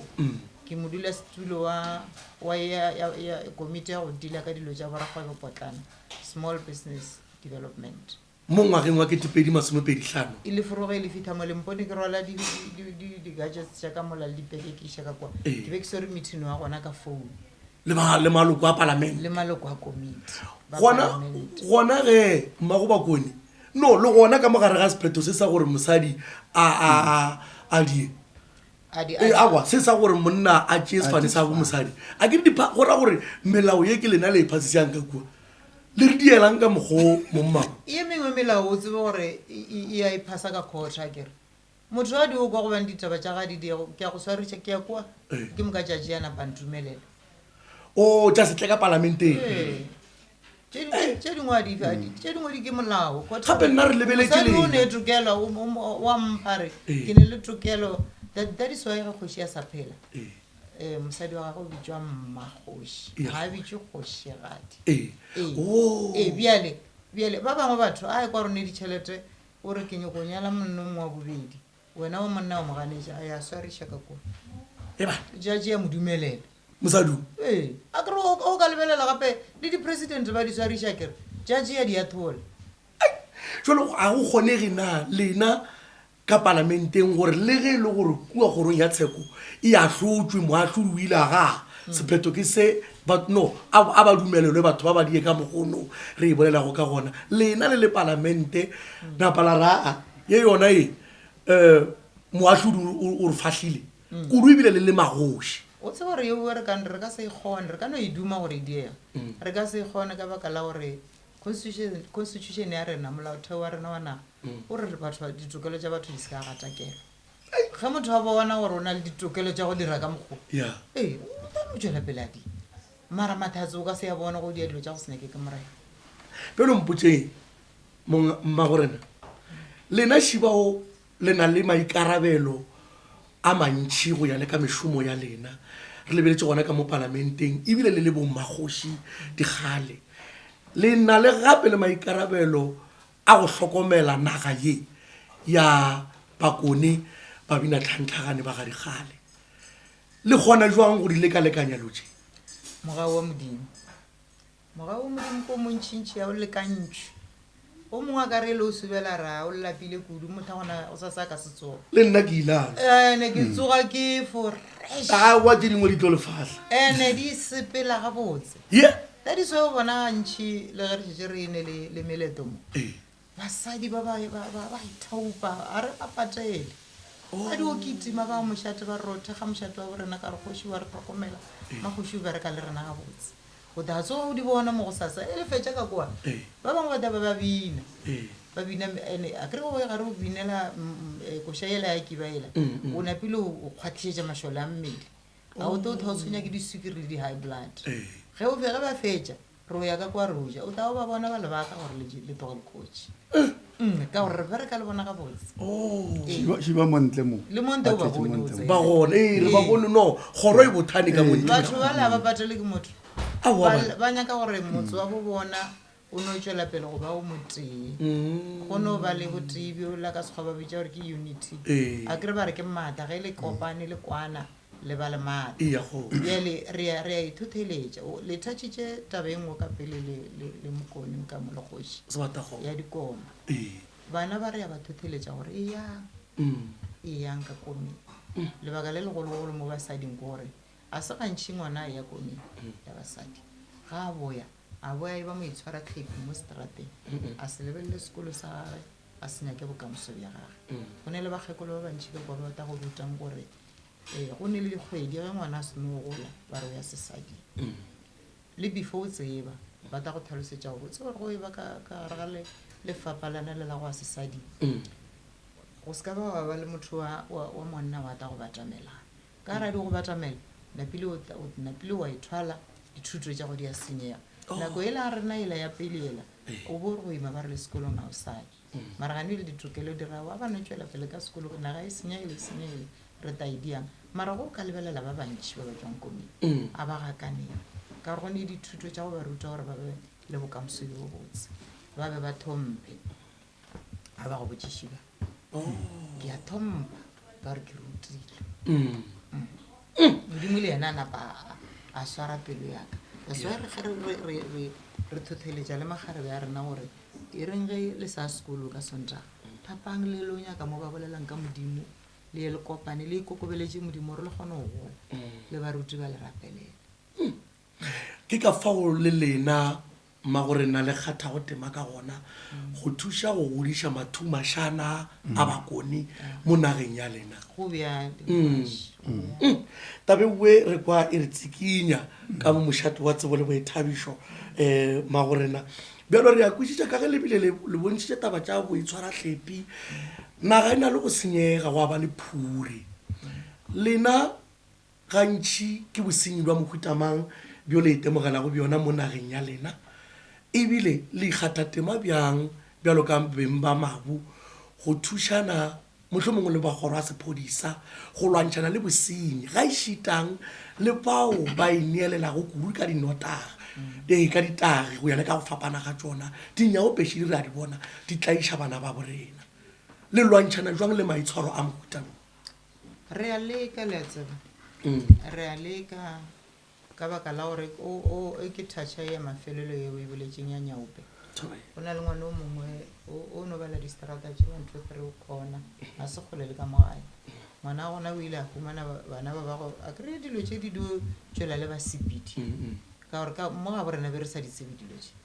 ke modulasetulo wa, wa ya, ya, ya komiti ya go deala ka dilo tša borakgwebo potlana, Small Business Development. Mo ngwageng wa 2025. E le foroge e le fihla mo Lempone, ke rwala di, di, di, di gadgets tša ka mola le dipeke ke iša ka kwa. Ee. Ke be ke swere meeting wa gona ka phone. Le ba, le maloko a palamente. Le maloko a komiti. Ba Gona, palamente. gona ge mmago Bakone, no, le gona ka mogare ga sephetho se sa gore mosadi a, a, a, a die. A di, Ee, a di. aowa, se sa gore monna a tšee sefane sa mosadi. A ke re di pha-, go ra gore melao ye ke lena le e phasisang ka kua. Le re dielang ka mokgwa o mongmago. Ye mengwe melao o tsebe gore e, e, e a e phasa ka court, a ke re. Motho a di o kwa gobane ditaba tša ga di diego, ke a go swariša, ke ya kua. Ee. Ke moka tšatši ya napa ntumelela. O, tša se tle ka palamenteng. Ee. Tše di-, tše dingwe a di, a di, tše dingwe di ke molao. Court Gape nna re lebeletše Mosadi o lena. ne tokelo, o, o, o a mpha re, Ee. ke ne le tokelo. That, that is why ge kgoši a sa phela. Ee. Mosadi wa gagwe o bitšwa mmakgoši. Ee. Ga a bitšwe kgošigadi. Ee. Ee. Oh. Ee, bjale, bjale, ba bangwe batho, a e kwa rone ditšhelete, o re ke nyako nyala monna o mongwe wa bobedi. Wena o monna o mo ganetša, a ya swariša ka kua. Eba. Judge ya mo dumelela. Mosadi o? Ee. A ke re o, o ka lebelela gape le di-president ba di swariša, ke re judge ya di athola. Ai, jwale ga go kgonege na lena ka palamenteng gore le ge e le gore kua kgorong ya tsheko e ahlotšwe, moahlodi o ile a ga sephetho ke se, but no, a, a ba dumelelwe batho ba ba die ka mokgono re e bolelago ka gona. Lena le le palamente, napa la ra, a, ye yona e, moahlodi o, o re fahlile kudu ebile le le magoši. O tseba gore yeo re ka, re ka se e kgone, re ka no e duma gore e diege. Re ka se e kgone ka baka la gore constitution, constitution ya rena, molaotheo wa rena wa naga, o re batho, ditokelo tša batho di se ka gatakelwa. Ge motho a bona gore o na le ditokelo tša go dira ka mokgwa, Yeah. ee, o tla no tšwela pele a di. Mara mathatse o ka se ya bona go dia dilo tša go se nyake ke morena. Bjalo mpotšeng, mong mmago rena, lena šibao le na le maikarabelo a mantši go ya le ka mešomo ya lena. Re lebeletše gona ka mo palamenteng, ebile le le bommakgoši dikgale. Le na le gape le maikarabelo a go hlokomela naga ye ya Bakone babinatlhantlhagane ba ga dikgale. Le kgona jwang go di lekalekanya lo tše? Mogau wa Modimo. Mogau wa Modimo ke o montšintši, ga o lekantšwe. O mongwe a ka re e le o subela ra o lapile kudu motho gona o sa sa ka se tsoga. Le nna ke ilalo. Ene ke tsoga ke fresh. Aowa tše dingwe di tlo lefahla. Ene di sepela gabotse. Ye. That is why o bona gantši le ge re šetše re ene le le meleto mo. Ee. Basadi ba ba ba ba ba ithaopa a re ba patele. Ba di o kitima ba mošate ba re thekga mošate wa borena ka re kgoši wa re hlokomela. Makgoši o bereka le rena gabotse. O tla tsoga o di bona mo gosasa e le fetša ka kwa. Ba bangwe ba tla ba ba bina. Ba bina ene a kere o gare o binela koša yela ya kiba yela. O napile o kgwathišetša mašole a mmele. Ga o tlo o tshwenya ke diswikiri le di-high blood. Ge o ge ba fetša re o ya ka kwa re o ja o tla o ba bona ba lebaka gore le tloga lekotši. Ka gore re bereka le bona gabotse. Šiba montle mo. Le montle o ba bone o tsena. Ba gona ee re ba bone no kgoro e bothane ka mo. Batho ba la ba patele ke motho. Aowa bana. Ba nyaka gore motse wa bo bona o no tšwela pele go ba o motee. Go no ba le botee bjo la ka Sekgowa ba bitša gore ke unity. A kere ba re ke maatla ge le kopane le kwana le ba le maatla. Eya go. Bjale re a re a ithotheletša. Le thatšitše taba e nngwe ka pele le le le Mokone ka mo le kgoši Sebatakgomo. ya dikoma. Ee. Bana ba re a ba thotheletša gore eyang eyang ka komeng. Lebaka le legologolo mo basading ke gore a se gantši ngwana a eya komeng ya basadi. Ga a boya a boya e ba moitshwaratlhepi mo seterateng a se lebelele sekolo sa gagwe a se nyake bokamoso bja gagwe. Go ne le bakgekolo ba bantši ka kwa ba tla go rutang gore Ee, go ne le dikgwedi ge ngwana a seno gola ba re o ya sesading. Le before o tseba ba tla go tlhalosetša gore o tsebe gore go e ba ka ka gare ga le lefapha lana le la go ya sesading. Go se ka ba wa ba le motho wa wa wa monna wa tla go batamelang. Ka gare a di go batamela napile o tla o napile wa ithwala dithuto tša go di a senyega. Nako yela ya rena yela ya pele yela o bo re go ima ba re le sekolong ga o sa ye. Mara gane le ditokelo di ra wa ba no tšwela pele ka sekolo naga e senyegile e senyegile re ta e diang. Mara go ka lebelela ba bantši ba ba tšwang komeng a ba gakanege ka gore go ne dithuto tša go ba ruta gore ba be le bokamoso bjo bobotse, ba be ba thomphe. Ga ba go botšiše ba ke a thompha ka gore ke rutilwe. Modimo le yena a napa a swara pelo ya ka. That's why re re thotheletša le makgarebe a rena gore E reng ge le sa sekolo ka Sontaga, thapang le lo nyaka mo ba bolelang ka Modimo, le ye le kopane, le ikokobeletše Modimo gore le kgone go gola, le baruti ba le rapelele. Ke ka fao le lena mmagorena le kgathago tema ka gona go thuša go godiša mathumašana a Bakone mo nageng ya lena. Go bjalo, ngwanešu, go bjalo. Taba e nngwe re kwa e re tsikinya ka mo mošate wa tsebo le boithabišo um mmagorena. Bjalo re a kwešiša ka ge le bile le le bontšhitše taba tša boitshwarahlepi, naga e na le go senyega gwa ba le phure. Lena gantši ke bosenyi bja mohuta mang bjo le itemogelago bjona mo nageng ya lena? Ebile le ikgatha tema bjang bjalo ka beng ba mabu go thušana mohlomongwe le ba kgoro ya sephodisa go lwantšhana le bosenyi, gaešitang le bao ba ineelelago kudu ka dinotagi, ee, ka ditagi go ya le ka go fapana ga tšona. Dinyaopeši di re a di bona di tlaiša bana babo rena. Le lwantšhana jwang le maitshwaro a mohuta wo? Re a leka, le a tseba. Re a leka Ka baka la gore o, o, e ke thatšha ya mafelelo yeo e boletšeng ya nyaope. Go na le ngwana o mongwe o, o no bala distrata tše 1, 2, 3 o kgona, ga se kgole le ka mo gae. Ngwana wa gona o ile a humana ba, bana ba ba go, a kry-e dilo tše di dio tšwela le basepedi. Ka gore ka mo gabo rena be re sa di tsebe dilo tše.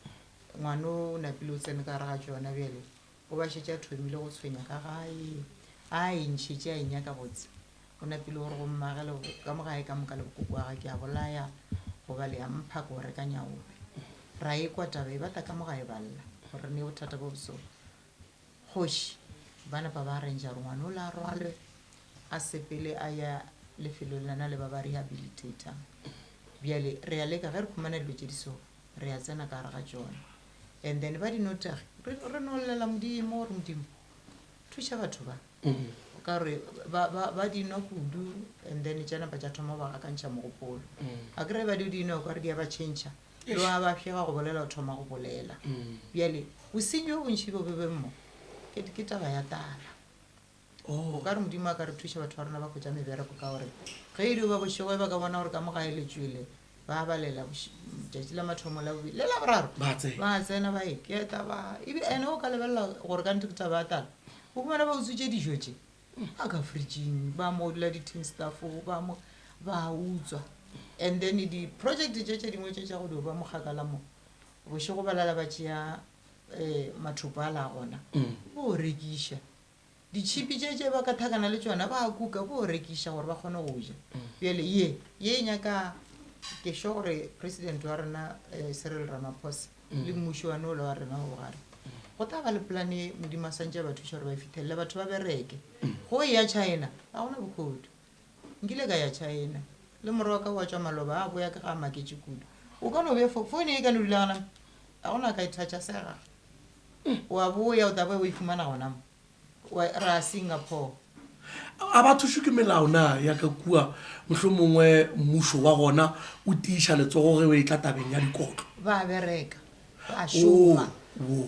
Ngwana o o napile o tsene ka gare ga tšona bjale, o ba šetše a thomile go tshwenya ka gae, a e ntšhetše a e nyaka botse. O napile o re go mmage le ka mo gae ka moka le bokoko wa ga ke a bolaya goba le a mpha ko reka nyaope. Ra ekwa taba e bata ka mo gae ba lla gore re ne bothata bo boso. Kgoši ba napa ba arrange gore ngwana ola a rwalwe a sepele a ya lefelong lana le ba ba rehabilitatang. Bjale re a leka ge re khumana dilo tše di so re a tsena ka gare ga tšona. And then ba dinotagi re re no llela Modimo gore Modimo thuša batho ba. Ka gore ba, ba, ba di nwa kudu and then tša napa tša thoma go ba gakantšha mogopolo. A kry ba di di nwa o kare di a ba tšhentšha. Le wa ba fšega go bolela o thoma go bolela. Bjale bosenyi bo bontši bo be mo ke, ke taba ya tala. O ka re Modimo a ka re thuša batho ba rena ba hwetša mebereko ka gore ge e dio ba bošego e ba ka bona gore ka mo gae le tšwele. Ba balela tšatši la mathomo, la bobedi le la boraro. Ba tsena. Ba tsena ba iketa ba ebile ene o ka lebelela gore ka ntho ke taba ya tala. O humana ba utswitše dijo tše ba ka fridging, ba mo dula di-team staff ba mo ba utswa. And then di-project tše tše dingwe tše tša go dio ba mokgakala mo bošego ba lala ba tšea um mathopo a la gona bo rekiša. Ditšhipi tše tše ba ka thakana le tšona ba kuka bo rekiša gore ba kgone go ja. Bjale ye ye e nyaka ke sure gore president wa rena eh, Cyril Ramaphosa le mmušo wa nola wa rena wa bogare go tla ba le plan ye Modimo a santše a ba thuša gore ba e fihlelele batho ba bereke. Go ya China ga gona bokhodu. Nkile ka ya China le morwa wa ka wa tšwa maloba a boya ke ga a maketše kudu. O ka no be phone e ka no dula gona ga gona ka e toucha sega. Wa boya o tla boya o e fumana gona mo. Ra Singapore. A ba thušwe ke melao na ya ka kua? Mohlomongwe mmušo wa gona o tiiša letsogo ge o etla tabeng ya dikotlo. Ba bereka, ba šoma,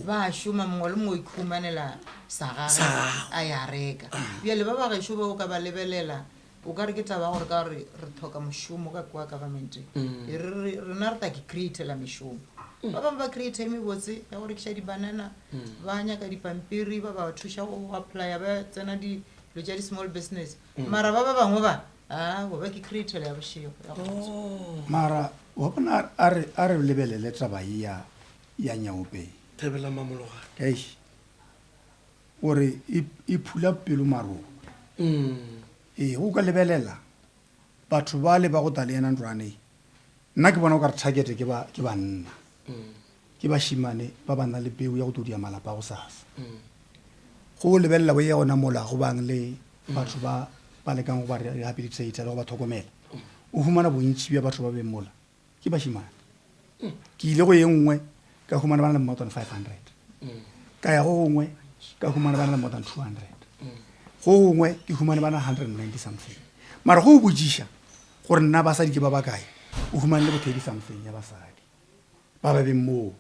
ba šoma, mongwe le mongwe o ikhumanela sa gagwe a ya reka. Bjale ba ba gešo ba o ka ba lebelela o ka re ke taba ya gore ka gore re tlhoka mošomo ka kua governmenteng, rena re tla ke createla mešomo. Ba bangwe ba create e mebotse ya go rekiša di-banana, ba nyaka dipampiri, ba ba thuša go applya, ba tsena dilo tša di-small business. Mara ba ba bangwe ba, aowa, ba ke createla ya bošego ya go tswa. Mara wa bona a re, a re lebelele taba ye ya, ya nyaope. Thebela Mamologane. Eish. Gore e, e phula pelo maroba. Ee, go ka lebelela batho bale ba go tla le yena ntlwaneng, nna ke bona o ka re target ke ba, ke banna. Ke bašemane ba ba nang le peu ya go tlo dia malapa a gosasa. Go lebelela bo ye gona mola go bang le batho ba ba lekang go ba rehabilitate le go ba tlhokomela, o humana bontši bja batho ba beng mola ke bašemane. Ke ile go ye nngwe ka humana ba na le more than 500. Ka ya go gongwe ka humana ba na le more than 200. Go gongwe ke humane ba na 190 something. Mara go o botšiša gore nna basadi ke ba bakae, o humane le bo 30 something ya basadi ba ba beng moo.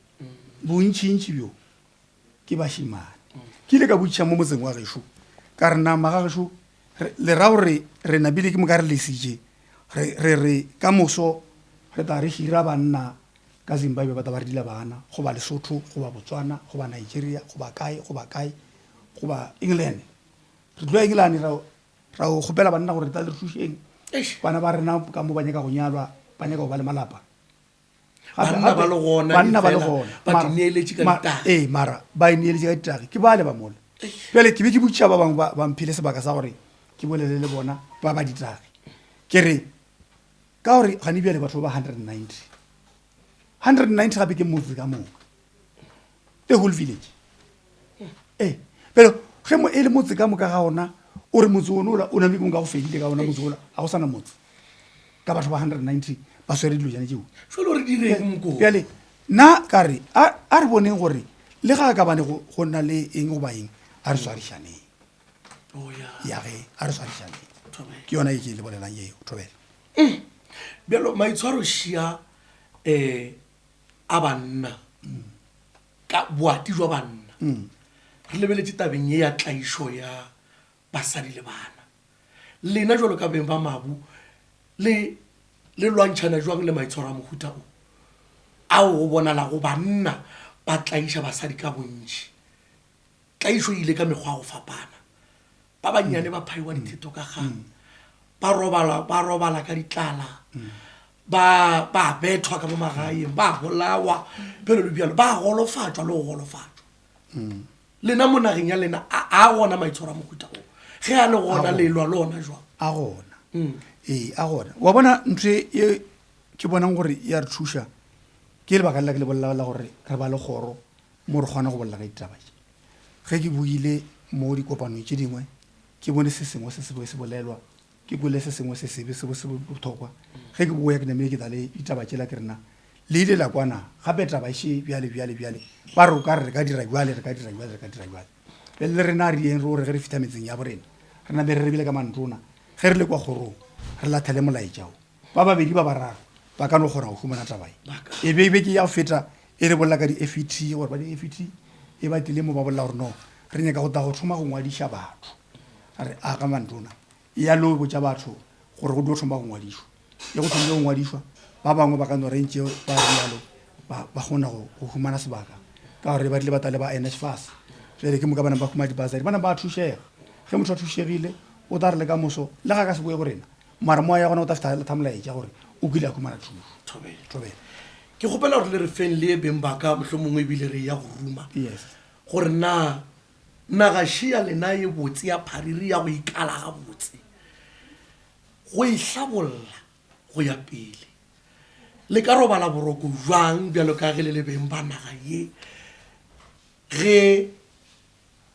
Bontšintši bjo ke bašemane. Ke ile ka botšiša mo motseng wa gešo ka re na magagešo le ra gore re napile ke moka re lesitše re re re ka moso re tla re hira banna ka Zimbabwe ba tla ba re dila bana goba Lesotho goba Botswana goba Nigeria goba kae goba kae goba England. Re tlo ya England ra ra o kgopela banna gore tla le re thušeng bana ba rena ka mo ba nyaka go nyalwa ba nyaka go ba le malapa. Banna ba le gona banna ba le gona ba ineeletše ka ditagi. Ee, mara ba ineeletše ka ditagi ke bale ba mola. Bjale ke be ke botšiša ba bangwe ba mphile sebaka sa gore ke bolele le bona ba ba ditagi. Ke re ka gore gane bjale batho ba ba 190. 190 gape ke motse ka moka. The whole village. Ee, bjale ge mo e le motse ka moka ga ona o re motse one ola o namile ke moka go fedile ka ona motse ola ga go sana motse. Ka batho ba 190 ba swere dilo jane tšeo. Jwale o re direng moko? Bjale nna ka re a re boneng gore le ga ka bane go na le eng goba eng a re swarišaneng. Oh, ya. Ya ge a re swarišaneng. Ke yona e ke le bolelang eo, thobela. Bjalo maitshwaro šia um a banna ka boati jwa banna re lebeletše tabeng ye ya tlaišo ya basadi le bana. Lena jwalo ka beng ba mabu le le lwantšhana jwang le maitshwaro a mohuta o ao go bonalago banna ba tlaiša basadi ka bontši? Tlaišo e ile ka mekgwa ya go fapana. Ba bannyane ba phaiwa ditheto ka kgang, ba robala, ba robala ka ditlala, ba, ba bethwa ka mo magaeng, ba bolawa, bjalo le bjalo, ba golofatšwa le go golofatšwa. Lena mo nageng ya lena, a, a gona maitshwaro a mohuta o? Ge a le gona, le lwa le ona jwang? A gona. Ee, a gona. Wa bona ntho e ke bonang gore ya re thuša, ke lebaka lela ke le bolela la gore re ba le kgoro mo re kgona go bolela ka ditaba tše. Ge ke boile mo dikopanong tše dingwe, ke bone se sengwe se sebe se bolelwa, ke kwele se sengwe se sebe se se bohlokwa. Ge ke boya ke namile ke tla le ditaba tšela ke re na le ile la kwana gape taba e še bjale bjale bjale, ba re o ka re re ka dira bjale, re ka dira bjale, re ka dira bjale. Bjale le rena a re yeng re o re ge re fihla metseng ya borena re name re rebile ka mantona, ge re le kwa kgorong re lathele molaetša wo. Ba babedi ba bararo ba ka no kgona go humana taba ye. E be e be ke ya go feta e re bolela ka di-FET gore ba di-FET e ba tlile mo ba bolela gore no re nyaka go tla go thoma go ngwadiša batho. A re a ga mantona e ya lo botša batho gore go dio thoma go ngwadišwa. E go thomile go ngwadišwa Ba bangwe ba ka no re ntše ba rialo ba ba kgona go go humana sebaka ka gore ba rile ba tla le ba NSFAS. Bjale ke moka ba nang ba humana dibasari, ba nang ba thušega. Ge motho a thušegile o tla re le ka moso le ga ka se boe go rena mara mo a ya gona o tla fihla a letha molaetša gore o kile a humana thušo. Thobela. Thobela. Ke kgopela gore le re feng le ye beng ba ka mohlomongwe ebile re ya go ruma Yes. gore na naga še ya lena ye botse ya phariri ya go ikala gabotse go e hlabolla go ya pele. Le ka robala boroko bjang bjalo ka ge le le beng ba naga ye? Ge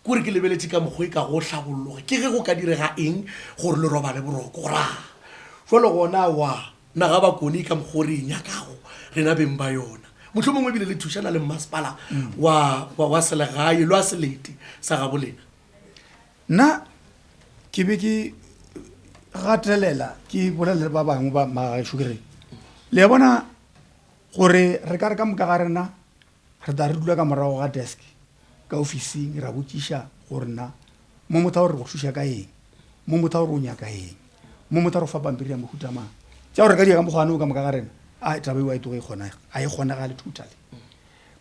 kore ke lebeletše ka mokgwa e ka go hlabolloga, ke ge go ka direga eng gore le robale boroko? Go ra jalo gona wa naga Bakone ka mokgwa o re e nyakago rena beng ba yona. Mohlomongwe ebile le thušana le mmasepala wa, wa, wa selegae lwa selete sa gabo lena. Nna ke be ke gatelela ke bolela le ba bangwe ba magaešo ke re le a bona gore re ka re ka moka ga rena re tla re dula ka morago ga desk ka ofising ra botšiša gore na mo motho a gore go thuša ka eng, mo motho a gore o nyaka eng, mo motho a re go fa pampiri ya mohuta mang. Tša gore re ka dira ka mokgwa o ka moka ga rena, a taba eo a e tloge e kgonega, a e kgonagale totally.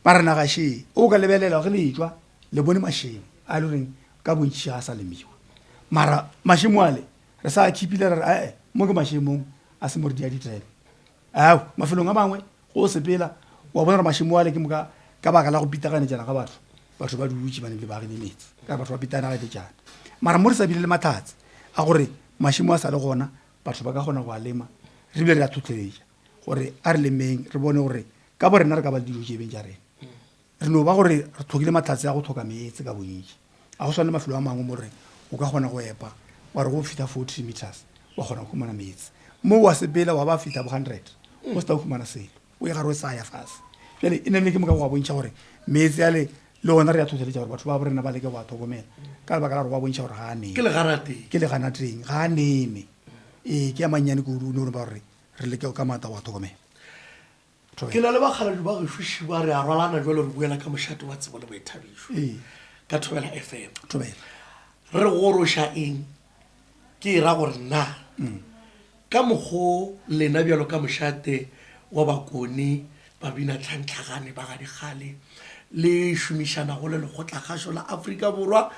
Mara naga še o ka lebelela ge le etšwa Le bone mašemo a e le goreng ka bontši ga a sa lemiwa. Mara mašemo ale re sa a khipile ra re ae mo ke mašemong a se mo re dia ditrebe. Ao mafelong a mangwe go o sepela wa bona gore mašemo ale ke moka ka baka la go pitaganetšana ga batho, batho ba dutše ba nebile ba agile metse ka batho ba pitanagetšana. Mara mo re sa bile le mahlatse a gore mašemo a sa le gona batho ba ka kgona go a lema re bile re a tlhotlheletša gore a re lemeng re bone gore ka bo rena re ka ba le dijo tše beng tša rena. Re no ba gore re tlhokile mahlatse a go tlhoka meetse ka bontši. A go swane le mafelo a mangwe mo re o ka kgona go epa wa re go fihla 40 meters wa kgona go humana meetse. Mo wa sepela wa ba fihla bo 100 o se ta o humana selo, o ye gare o sa ya fase. Bjale e namile ke moka go a bontšha gore meetse ale le ona re a tlhotlheletša gore batho ba bo rena ba leke go a tlhokomela ka lebaka la gore go a bontšha gore ga a nene. Ke leganateng. Ke leganateng, ga a nene. Ee, ke a mannyane kudu no ba gore re leke ka maatla go a tlhokomela. Ke na le bakgalabje ba gešo šiba re a rwalana jalo re buela ka mošate wa tsebo le boithabišo Ee. ka Thobela FM. Thobela. Re goroša eng? Ke e ra gore na ka mokgo lena bjalo ka mošate wa Bakone babina tlhantlhagane ba ga dikgale le šomišanago le lekgotlakgašo la Afrika Borwa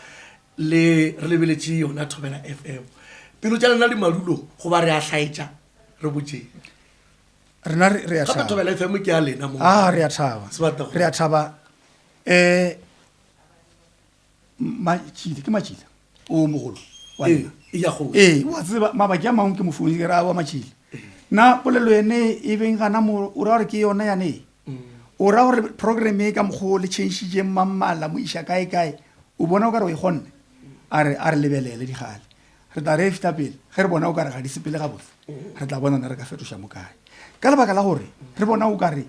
le re lebeletše yona Thobela FM. Pelo tša lena di madulong goba re a hlaetša re botšeng. Rena re re a Gape thaba. Thobela FM ke ya lena mo. Ah, re a thaba. Sebata go. Re a thaba. Eh Matšila, ke Matšila o mogolo wa Ee, lena. e ya go. Ee, wa tseba mabaki a mangwe ke mo founetse ke re aowa Matšila. Na polelo ene e beng gana mo o ra gore ke yona yane? O ra gore program e ka mokgwa o le change-itšeng mammala mo iša kae kae o bona o ka re o e kgonne? A re a re lebelele digale. Re tla re fihla pele, ge re bona o ka re ga di sepele gabotse, re tla bona na re ka fetoša mo kae. Ka lebaka la gore re bona o ka re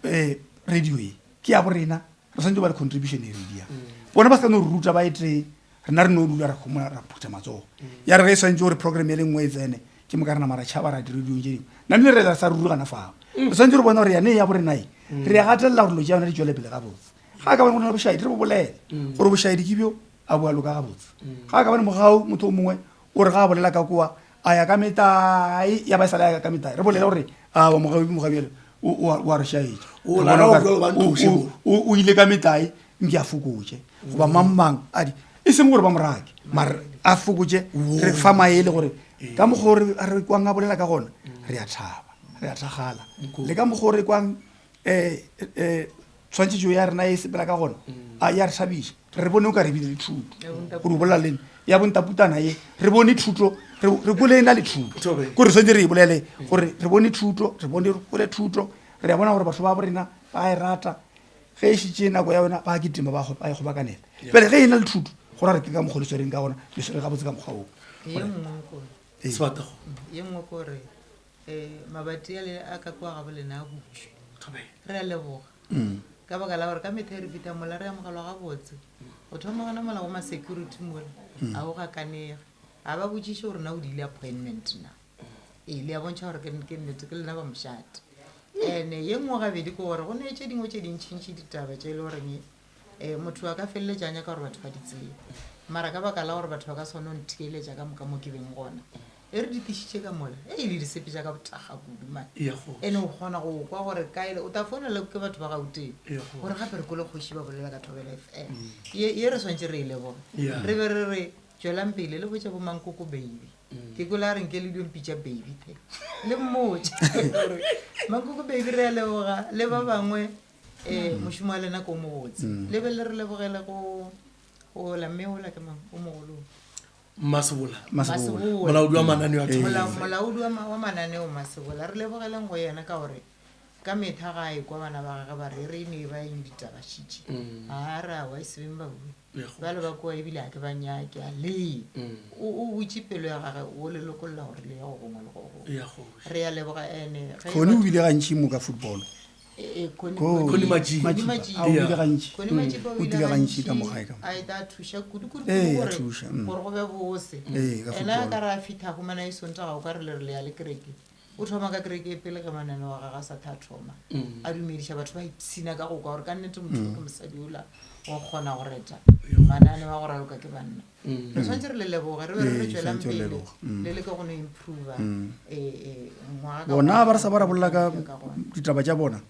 um radio e ke ya borena, re swanetše go ba le contribution e re e diang. Bona ba se ka no re ruta ba e tee, rena re no dula ra homola ra phutha matsogo. Ya re ge e swanetše gore program e le nngwe e tsene, ke moka re nama ra tšhaba ra ya di-radio-ong tše dingwe. Namile re sa rurugana fao. Re swanetše re bona gore yane ya borena e, re a gatelela gore dilo tša yona di tšwele pele gabotse. Ga ka bone go na le bošaedi, re bo bolele gore bošaedi ke bjo, a bo a loka gabotse. Ga a ka bone mogau motho o mongwe o re ga a bolela ka koa a ya ka metae ya ba e sale a ya ka metae re bolele gore a wa mogau mogau bjale o a re šaetša. O la ra o bjalo ba ntloše mo. O ile ka metae nke a fokotše goba mang mang a di e seng gore ba morake mara a fokotše re fa maele gore ka mokgwa o re kwang a bolela ka gona re a thaba re a thakgala le ka mokgwa o re kwang um tshwantšhetšo ya rena e sepela ka gona a ya re thabiša re bone o ka re bile le thuto gore o bolela leng ya bontaputana ye re bone thuto re kwele e na le thuto ko re tshwanetse re e bolele gore re bone thuto re bone re kwele thuto re a bona gore batho ba bo rena ba e rata ge e šitše nako ya yona ba kitima ba e kgobakanela bjale ge e na le thuto go ra re ke ka mokgwa le swereng ka gona le swere gabotse ka mokgwa oo ye nngwe kore um mabati ale a ka kua gabo lena a butšwe. Re a leboga ka baka la gore ka metha e re fihla mola re amogelwa gabotse. Go thoma gona mola go ma-security mola ga o gakanege, ga ba botšiše gore na o diile appointment na. Ee, le a bontšha gore ke nnete ke lena ba mošate. And-e ye nngwe gabedi ke gore go ne tše dingwe tše dintšintši ditaba tše e le goreng um motho a ka feleletša a nyaka gore batho ba di tsebe, mara ka baka la gore batho ba ka se kgone go ntheeletša ka moka mo ke beng gona. E re di tlišitše ka mola e le di sepetša ka bothakga kudu mane. Eya kgoši. Ene o kgona go kwa gore kae o ta founela ke batho ba Gauteng Eya kgoši. gore gape re kwele kgoši ba bolela ka Thobela FM. Ye ye re swantše re e leboge. Ya. Re be re re tšwelang pele le botše bo Mankoko baby. Ke kwele a re nke le dio mpitša baby the. Le mmotše gore Mankoko baby re a leboga le ba bangwe um mošomo wa lena ke o mobotse. Le be le re lebogele go go la mme ola ke mang o mogolo. Mmasebola. Mmasebola. Molaodi wa mananeo a Thobela FM. Molaodi wa mananeo Mmasebola. Re lebogeleng go yena ka gore ka metha ga a ekwa bana ba gage ba re re ne ba eng ditaba šitše. A re aowa e se beng ba bue. Bjalo ba kua ebile ga ke ba nyake a lee. O o butše pelo ya gage o le lokolla gore le ye go gongwe le go gongwe. Re a leboga ene ge Connie o bile gantši mo ka football. Eh, eh, Connie- Connie. Connie Majiba. Connie Majiba. A o bile gantši. Connie Majiba o O ile tlile gantši ka gantši, mo gae ka mo. a eta a thuša kudu kudu Ee, kudu a gore thuša, gore go be bose. Ee, ka Ena a football. ka re a fitha a humana e Sontaga o ka re le re le ya le kerekeng. O thoma ka kereke e pele ge mananeo a gagwe a sa tha thoma. A dumediša batho ba ipshina ka go kwa gore ka nnete motho o ke mosadi ola wa go kgona go reta mananeo a go raloka ke banna. Re tshwanetse re le leboge re be re re Ee, tšwelang tshwanetse re pele leboge. le leke go no improva ngwaga ka Bona ngwaga ba re sa ba ra bolela ka ka gona. ditaba tša bona.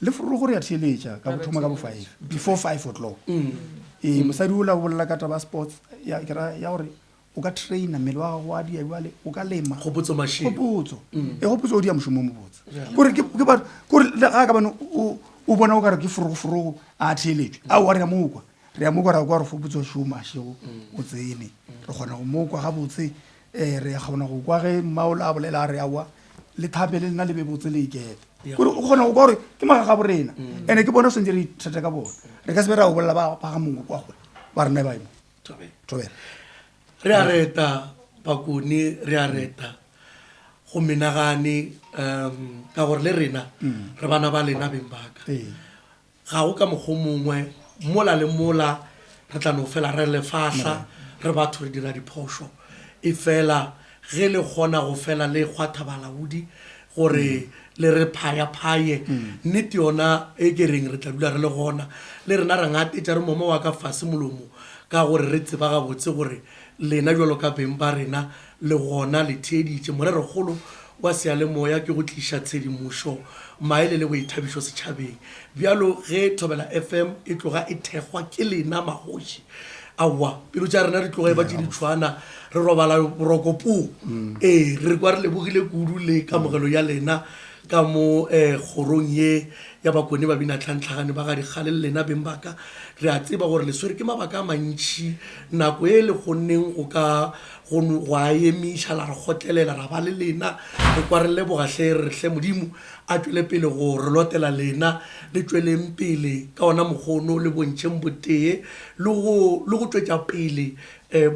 Le forogo re a theeletša ka Ra go ba thoma ka bo theeletša. 5 before 5 o'clock. Ee, mosadi ola o bolela ka taba ya sports ya ke ra ya gore o ka trainer mmele wa gago wa dia bjale o ka lema. Kgopotso Mashego. Kgopotso. E Kgopotso o dia mošomo o mobotse. Kore ke ke batho kore le ga ka bane o o bona o ka re ke forogo forogo a theeletšwe. Aowa re a mo kwa. Re a mo kwa ra kwa gore Kgopotso šo Mashego o tsene. Re kgona go mo kwa gabotse. Re kgona go kwa ge mmaola a bolela a re aowa le thape le lena le be botse le ikete. Kore o kgona go kwa gore ke magagabo rena. Ene ke bona swantse re ithete ka bona. Re ka se be ra go bolela ba ba ga mongwe kwa kgole ba rena ba emo. Thobela. Re a reta Bakone, re a reta go menagane um ka gore le rena re bana ba lena beng ba ka. Ga go ka mokgwa o mongwe mola le mola re tla no fela re le fahla re batho re dira diphošo e fela ge le kgona go fela le kgwatha balaodi gore le re phaya-phaye nnete yona e ke reng re tla dula re le gona le rena ra ngatetša re moma wa ka fase molomo ka gore re tseba gabotse gore lena bjalo ka beng ba rena le gona le theeditše. Morerokgolo wa seyalemoya ke go tliša tshedimošo, maele le boithabišo setšhabeng. Bjalo ge Thobela FM e tloga e thekgwa ke lena magoši, aowa pelo tša rena di tloga e ba tše di tšhwana, re robala boroko poo. Ee, re kwa re lebogile kudu le kamogelo ya lena ka mo kgorong ye ya Bakone ba bina tlhantlhagane ba ga Dikgale le lena beng ba ka. Re a tseba gore le swere ke mabaka a mantši nako e le kgonneng go ka go no go a emiša la re kgotlelela ra ba le lena. Re kwa re leboga hle re re hle Modimo a tšwele pele go re lotela lena le tšweleng pele ka ona mokgwa ono le bontšheng botee le go le go tšwetša pele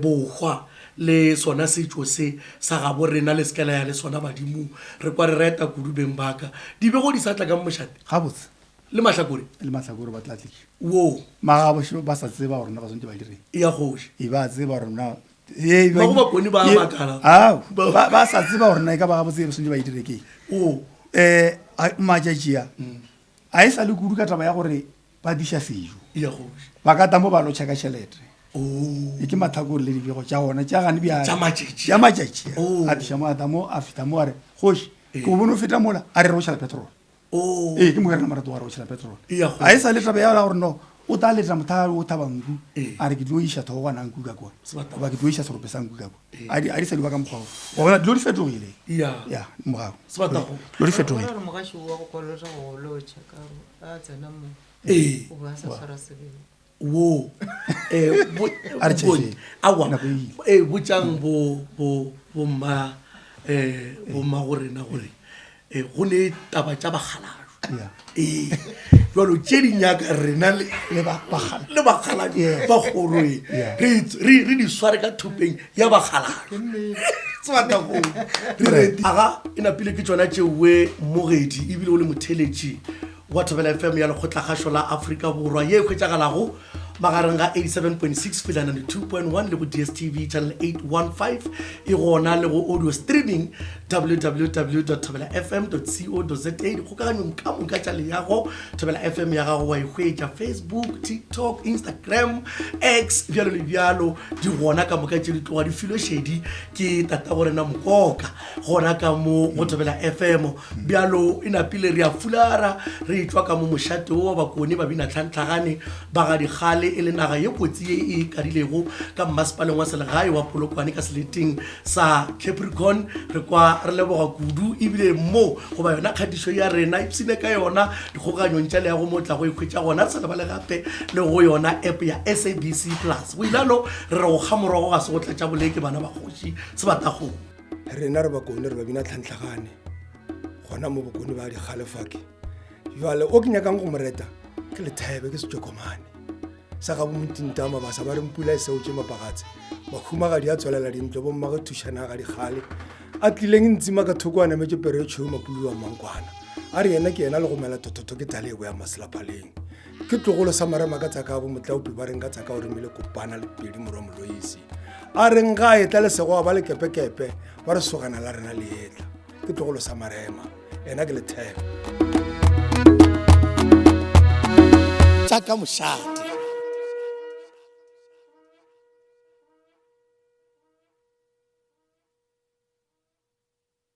bohwa le sona setšo se sa gabo rena le se ke la ya le sona badimong. Re kwa re reta kudu beng ba ka. Dibego di sa tla kang mošate? Gabotse. Le mahlakore? Le mahlakore ba tla tliša. Wo. Magabo šo ba sa tseba gore na ba swantše ba direng. Ya kgoši. E ba tseba gore na Ba go Bakone ba a makala. Ao, ba ba sa tseba gore na e ka ba gabotse ba swantše ba e dire keng. Wo. Matšatši a, a e sa le kudu ka taba ya gore ba diša sejo. Ya kgoši. Ba ka tla mo ba lotšha ka tšhelete. Oh. E ke mahlakore le dibego tša gona tša gane bjale. Tša matšatši. Tša matšatši. Oh. A diša mo a tla mo a fihla mo a re, kgoši, ke o bone o feta mola, a re re o tšhela petrol. Oh. Ee, ke moka rena marato wa re o tšhela petrol. Eya kgoši. A e sa le taba ya gore no, o tla leta motha o thaba nku, Ee. a re ke tlo iša thogwana nku ka kwa. Sebata. Goba ke tlo iša serope sa nku ka kwa. A di, a di sa di ba ka mokgwa oo. Wa bona dilo di fetogile. Ya. Ya, mogau. Sebata go. Dilo di fetogile. Gore gore mogaši wa go kolota go lotšha ka gore a tsena mo. Ee. O ba sa tshwara sebele. Wo. Eh, bo, A re bo, tšhetšeng. aowa. Nako e ile. Eh, botšang bo, bo, bo mma, eh, bo mma go rena gore, eh, go ne taba tša bakgalajwe. Yeah. Ee. Jwalo tše di nyaka rena le, Le ba, bakgala. le bakgalajwe Yeah. ba kgoro e. Yeah. Re, re, re di sware ka thopeng ya bakgalajwe. Sebata go. Re re, aga e napile ke tšona tšeoe mmogedi ebile o le motheletši wa Thobela FM ya Lekgotlakgašo la Afrika Borwa ye e hwetšagalago magareng ga 87.6 fela 92.1 le go DSTV channel 815 e gona le go audio streaming. www thobela fm co za dikgokaganyong ka moka tša leago thobela fm ya gago wa e hwetša facebook tiktok instagram x bjalo le bjalo di gona ka moka tše di tloga di filwe šedi ke tata go rena mokoka gona ka mo go thobela fm bjalo e napile re a fulara re e tšwa ka mo mošate wo wa bakone ba bina tlhantlhagane ba ga dikgale e le naga ye kotsi ye e kadilego ka mmasepaleng wa selegae wa polokwane ka seleteng sa capricorn re kwa re leboga kudu ebile mo goba yona kgatišo ya rena ipsene ka yona dikgokaganyong tša leago mo tla go ikhwetša gona re sa lebale gape le go yona app ya sabc plus go ilalo re re go kga morogo ga se go tlatša boleke bana ba kgoši sebatakgomo rena re bakone re ba bina tlhantlhagane gona mo bokone ba dikgalefake jale o ke nyakang go mo reta ke lethebe ke setšokomane sa ga bomotinta mabasa ba re mpula e seo tše mapagatse mahumagadi a tswelela dintlo bommage thušana ga dikgale a tlileng ntsima ka thoko a nametše pere e tšhweu mapulu wa mankwana a re yena ke yena le gomela thothoto ke talebo ya maselaphaleng ke tlogolo sa marema ka tsaka bo motlaopi ba reng ka tsaka o remile kopana le pedi morwa moloisi a reng ga a etla lesego a ba lekepekepe ba re sogana la rena le etla ke tlogolo sa marema ena ke lethebe tša ka mošate.